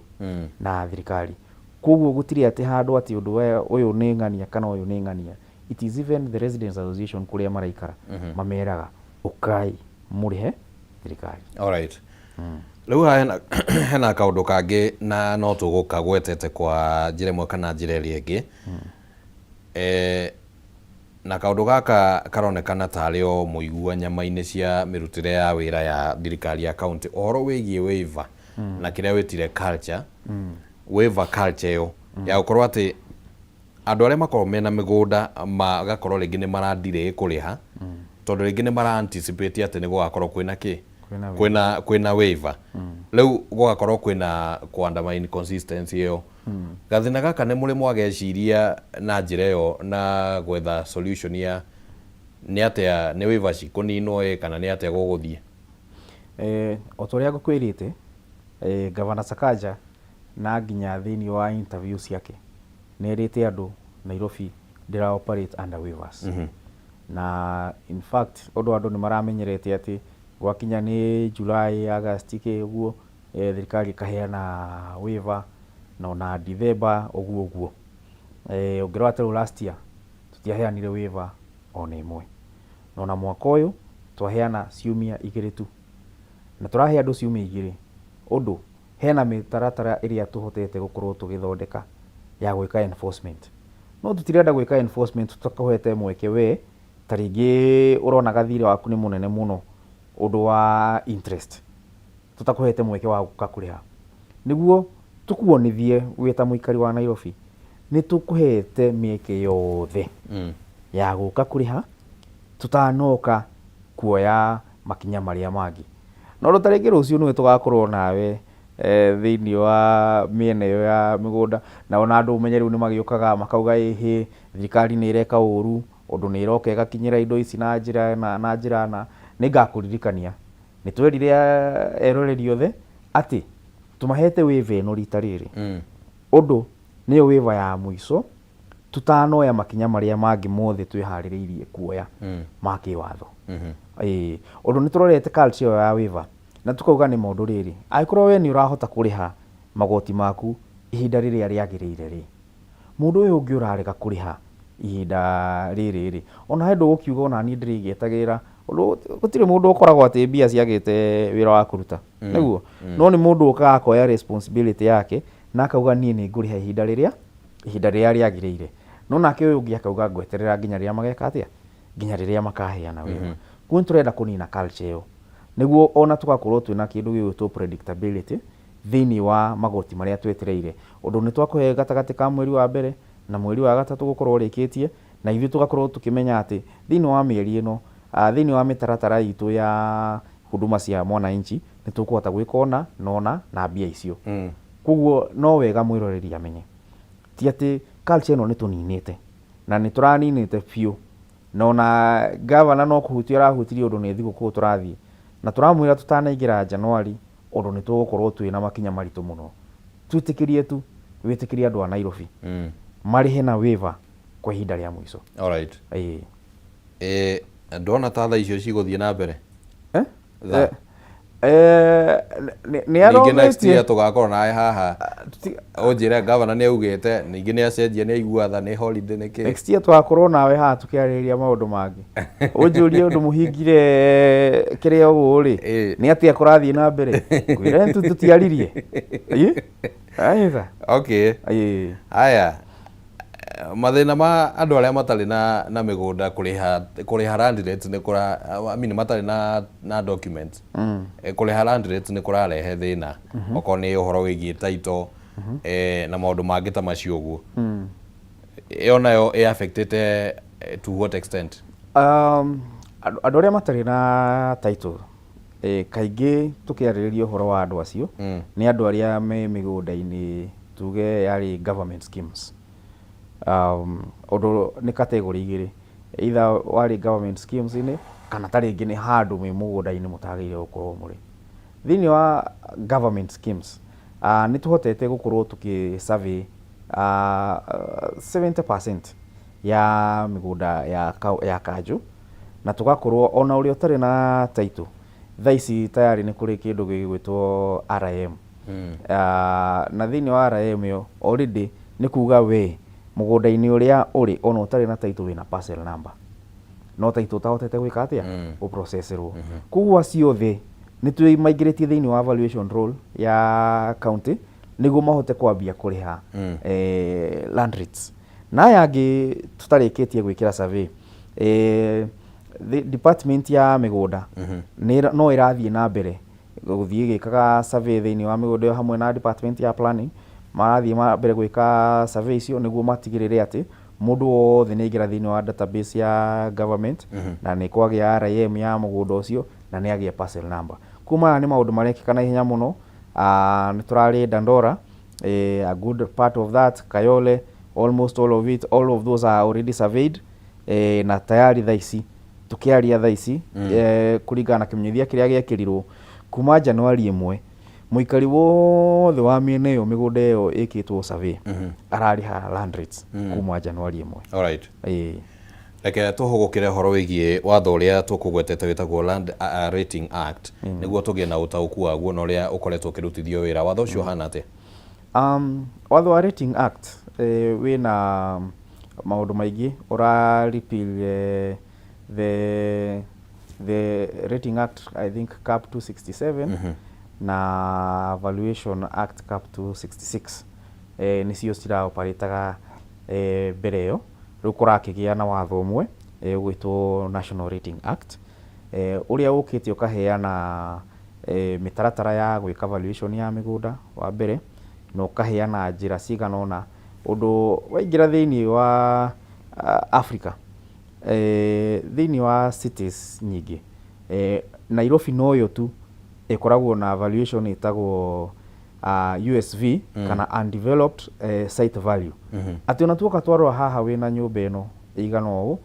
A: Na thirikari. Koguo gũtirĩ atĩ handũ atĩ ũndũ ũyũ nĩ ng'ania kana ũyũ nĩ ng'ania. It is even the Residents Association kũrĩa maraikara mameraga ũkai mũrĩhe thirikari.
B: Alright. Rĩu haha hena kaũndũ kangĩ na no tũgũkagwetete kwa njĩra ĩmwe kana njĩra ĩrĩa ĩngĩ. Na kaũndũ gaka karonekana tarĩ o mũigua nyama-inĩ cia mĩrutĩre ya wĩra ya thirikari ya county, ũhoro wĩgiĩ waiver na kĩrĩa wĩtire culture, waiver culture ĩyo ya gũkorwo atĩ andũ arĩa makoragwo mena mĩgũnda magakorwo rĩngĩ nĩ mara delay kũrĩha tondũ rĩngĩ nĩ mara anticipate atĩ nĩ gũgakorwo kwĩna kĩ?
A: Kwĩna
B: Kwĩna waiver. Rĩu gũgakorwo kwĩna kũ undermine consistency ĩyo. Gathĩna gaka nĩ mũrĩ mwageciria na njĩra ĩyo na gwetha solution ya nĩ atĩa, nĩ waiver cikũninwo ĩ kana nĩ atĩa gũgũthiĩ?
A: O ta ũrĩa ngũkwĩrĩte, Gavana Sakaja na nginya thĩinĩ wa interview ciake nĩ erĩte andũ Nairobi ndĩra operate under waivers. Na in fact ũndũ andũ nĩ maramenyerete atĩ gwakinya nĩ July, August kĩ ũguo, thirikari ĩkaheana waiver na ona December ũguo ũguo. Ũngĩrora ta rĩu last year tũtiaheanire waiver ona ĩmwe. Na ona mwaka ũyũ twaheana ciumia igĩrĩ tu. Na tũrahe andũ ciumia igĩrĩ ũndũ hena mĩtaratara ĩrĩa tũhotete gũkorwo tũgĩthondeka ya gwĩka enforcement. No tũtirenda gwĩka enforcement tũtakũhete mweke we ta rĩngĩ ũrona gathirĩ waku nĩ mũnene mũno ũndũ wa interest, tũtakũhete mweke wa gũka kũrĩha. Nĩguo tũkuonithie wĩ ta mũikari wa Nairobi nĩ tũkũhete mĩeke yothe ya gũka kũrĩha. Tũtanoka kuoya makinya marĩa mangĩ. No ũndũ ta rĩngĩ rũciũ nĩwe tũgakorwo nawe thĩinĩ wa mĩena ĩyo ya mĩgũnda, na ona andũ ũmenye rĩu nĩ magĩũkaga makauga ĩhĩ, thirikari nĩ ĩreka ũru, ũndũ nĩ ĩroka ĩgakinyĩra indo ici na njĩra ĩna na njĩra na. Nĩ ngakũririkania, nĩ twerire eroreri othe atĩ tũmahete waiver ĩno rita rĩrĩ, ũndũ nĩyo waiver ya mũico tũtanoya makinya marĩa mangĩ mothe twĩharĩrĩirie kuoya ma kĩwatho. Ĩĩ, ũndũ nĩ tũrorete culture ĩyo ya waiver na tũkauga nĩ ma ũndũ rĩrĩ, angĩkorwo we nĩ ũrahota kũrĩha magoti maku ihinda rĩrĩa rĩagĩrĩire rĩ, mũndũ ũyũ ũngĩ ũrarega kũrĩha ihinda rĩrĩ rĩ, ona he ndũgũkiuga ona niĩ ndĩrĩgĩetagĩrĩra, ũndũ gũtirĩ mũndũ ũkoragwo atĩ mbia ciagĩte wĩra wa kũruta, nĩguo? No nĩ mũndũ ũkaga akoya responsibility yake na akauga niĩ nĩ ngũrĩha ihinda rĩrĩa rĩagĩrĩire. No nake ũyũ ũngĩ akauga ngweterera nginya rĩrĩa mageka atĩa, nginya rĩrĩa makaheana wĩra. Koguo nĩ tũrenda kũnina culture ĩyo nĩguo ona tũgakorwo twĩna kĩndũ gĩgwĩtwo predictability thĩinĩ wa magoti marĩa twetereire, ũndũ nĩ twakũhe gatagatĩ ka mweri wa mbere na mweri wa gatatũ gũkorwo ũrĩkĩtie, na ithuĩ tũgakorwo tũkĩmenya atĩ thĩinĩ wa mĩeri ĩno, thĩinĩ wa mĩtaratara itũ ya huduma cia mwananchi, nĩ tũkũhota gwĩka ũna na ũna na mbia icio. Koguo no wega mwĩroreri amenye ti atĩ culture ĩno nĩ tũninĩte, na nĩ tũraninĩte biũ, na ona gavana no kũhutia arahutirie ũndũ nĩ thigũkũ tũrathiĩ na tũramwĩra tũtanaingĩra Januari, ũndũ nĩ tũgũkorwo twĩna makinya maritũ mũno. Twĩtĩkĩrie tu, wĩtĩkĩrie andũ a Nairobi marĩhe na waiver kwa ihinda rĩa mũico.
B: Alright.
A: Ĩĩ.
B: Ndona ta thaa icio cigũthiĩ na mbere.
A: Eh?
B: Thaa.
A: Nĩ
B: Ningĩ next
A: aromĩtie
B: year tũgakorwo nawe haha, ũnjĩre gavana nĩ augĩte, ningĩ nĩ acenjia, nĩ aigua tha, nĩ holiday, nĩ kĩ.
A: Next year tũgakorwo nawe haha tũkĩarĩrĩria maũndũ mangĩ, ũnjũrie ũndũ mũhingire kĩrĩa ũũ rĩ, nĩ atĩa kũrathiĩ na mbere, ngwĩre tũtiaririe. Ĩ? Aitha.
B: Okay.
A: Ĩĩ.
B: Haya, mathĩna ma andũ arĩa matarĩ na mĩgũnda kũrĩha land rates nĩ kũra, I mean, matarĩ na documents, kũrĩha land rates nĩ kũrarehe thĩna, okorwo nĩ ũhoro wĩgiĩ title na maũndũ mangĩ ta macio ũguo. Ĩyo nayo ĩ affectĩte to what extent?
A: Andũ arĩa matarĩ na title, kaingĩ tũkĩarĩrĩria ũhoro wa andũ acio, nĩ andũ arĩa me mĩgũnda-inĩ tuge yarĩ government schemes. Ũndũ nĩ category igĩrĩ, either warĩ government schemes inĩ kana ta rĩngĩ nĩ handũ mwĩ mũgũnda-inĩ mũtagĩrĩire gũkorwo mũrĩ. Thĩinĩ wa government schemes, nĩ tũhotete gũkorwo tũkĩ survey 70% ya mĩgũnda ya kanjũ, na tũgakorwo ona ũrĩa ũtarĩ na title thaa ici tayari nĩ kũrĩ kĩndũ gĩgwĩtwo RM. Na thĩinĩ wa RM ĩyo already nĩ kuga we mũgũnda-inĩ ũrĩa ũrĩ, ona ũtarĩ na title, wĩna parcel number, no title ũtahotete gwĩka atĩa, gũprocesserwo. Koguo acio othe nĩ twĩmaingĩrĩtie thĩinĩ wa valuation roll ya county nĩguo mahote kwambia kũrĩha land rates. Na aya angĩ tũtarĩkĩtie gwĩkĩra survey, the department ya mĩgũnda no ĩrathiĩ na mbere gũthiĩ ĩgĩkaga survey thĩinĩ wa mĩgũnda ĩyo hamwe na department ya planning. Marathiĩ na mbere gwĩka survey icio nĩguo matigĩrĩre atĩ mũndũ wothe nĩ aingĩra thĩinĩ wa database ya government na nĩ kwagĩa RM ya mũgũnda ũcio na nĩ agĩa parcel number. Kuma maya nĩ maũndũ marekĩka na ihenya mũno. Nĩ tũrarĩ Dandora, a good part of that, Kayole, almost all of it, all of those are already surveyed, na tayari thaa ici tũkĩaria thaa ici, kũringana na kĩmenyithia kĩrĩa gĩekĩrirwo kuma Januari 1, mũikari wothe wa mĩena ĩyo mĩgũnda ĩyo ĩkĩtwo survey ararĩha land rates kuma Januari 1.
B: Alright.
A: Ĩĩ.
B: Reke tũhũgũkĩre ũhoro wĩgiĩ watho ũrĩa tũkũgwetete wĩtagwo Land Rating Act, nĩguo tũgĩe na ũtaũku waguo na ũrĩa ũkoretwo ũkĩrutithio wĩra. Watho ũcio ũhana atĩa?
A: Watho wa Rating Act wĩna maũndũ maingĩ. Ũra repeal the Rating Act, I think Cap 267, na Valuation Act Cap 266, nĩcio ciraoparĩtaga mbere ĩyo. Rĩu kũrakĩgĩa na watho ũmwe ũgwĩtwo National Rating Act, ũrĩa ũkĩte ũkaheana mĩtaratara ya gwĩka valuation ya mĩgũnda wa mbere, na ũkaheana njĩra cigana ũna. Ũndũ waingĩra thĩinĩ wa Africa, Thĩinĩ wa cities nyingĩ, Nairobi noyo tu ĩkoragwo na valuation ĩtagwo USV kana undeveloped site value, atĩ ona tuoka twarora haha wĩna nyũmba ĩno ĩigana ũũ,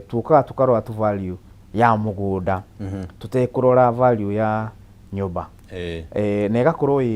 A: tukaga tukarora tu value ya mũgũnda, tũtekũrora value ya nyũmba. Na ĩgakorwo ĩ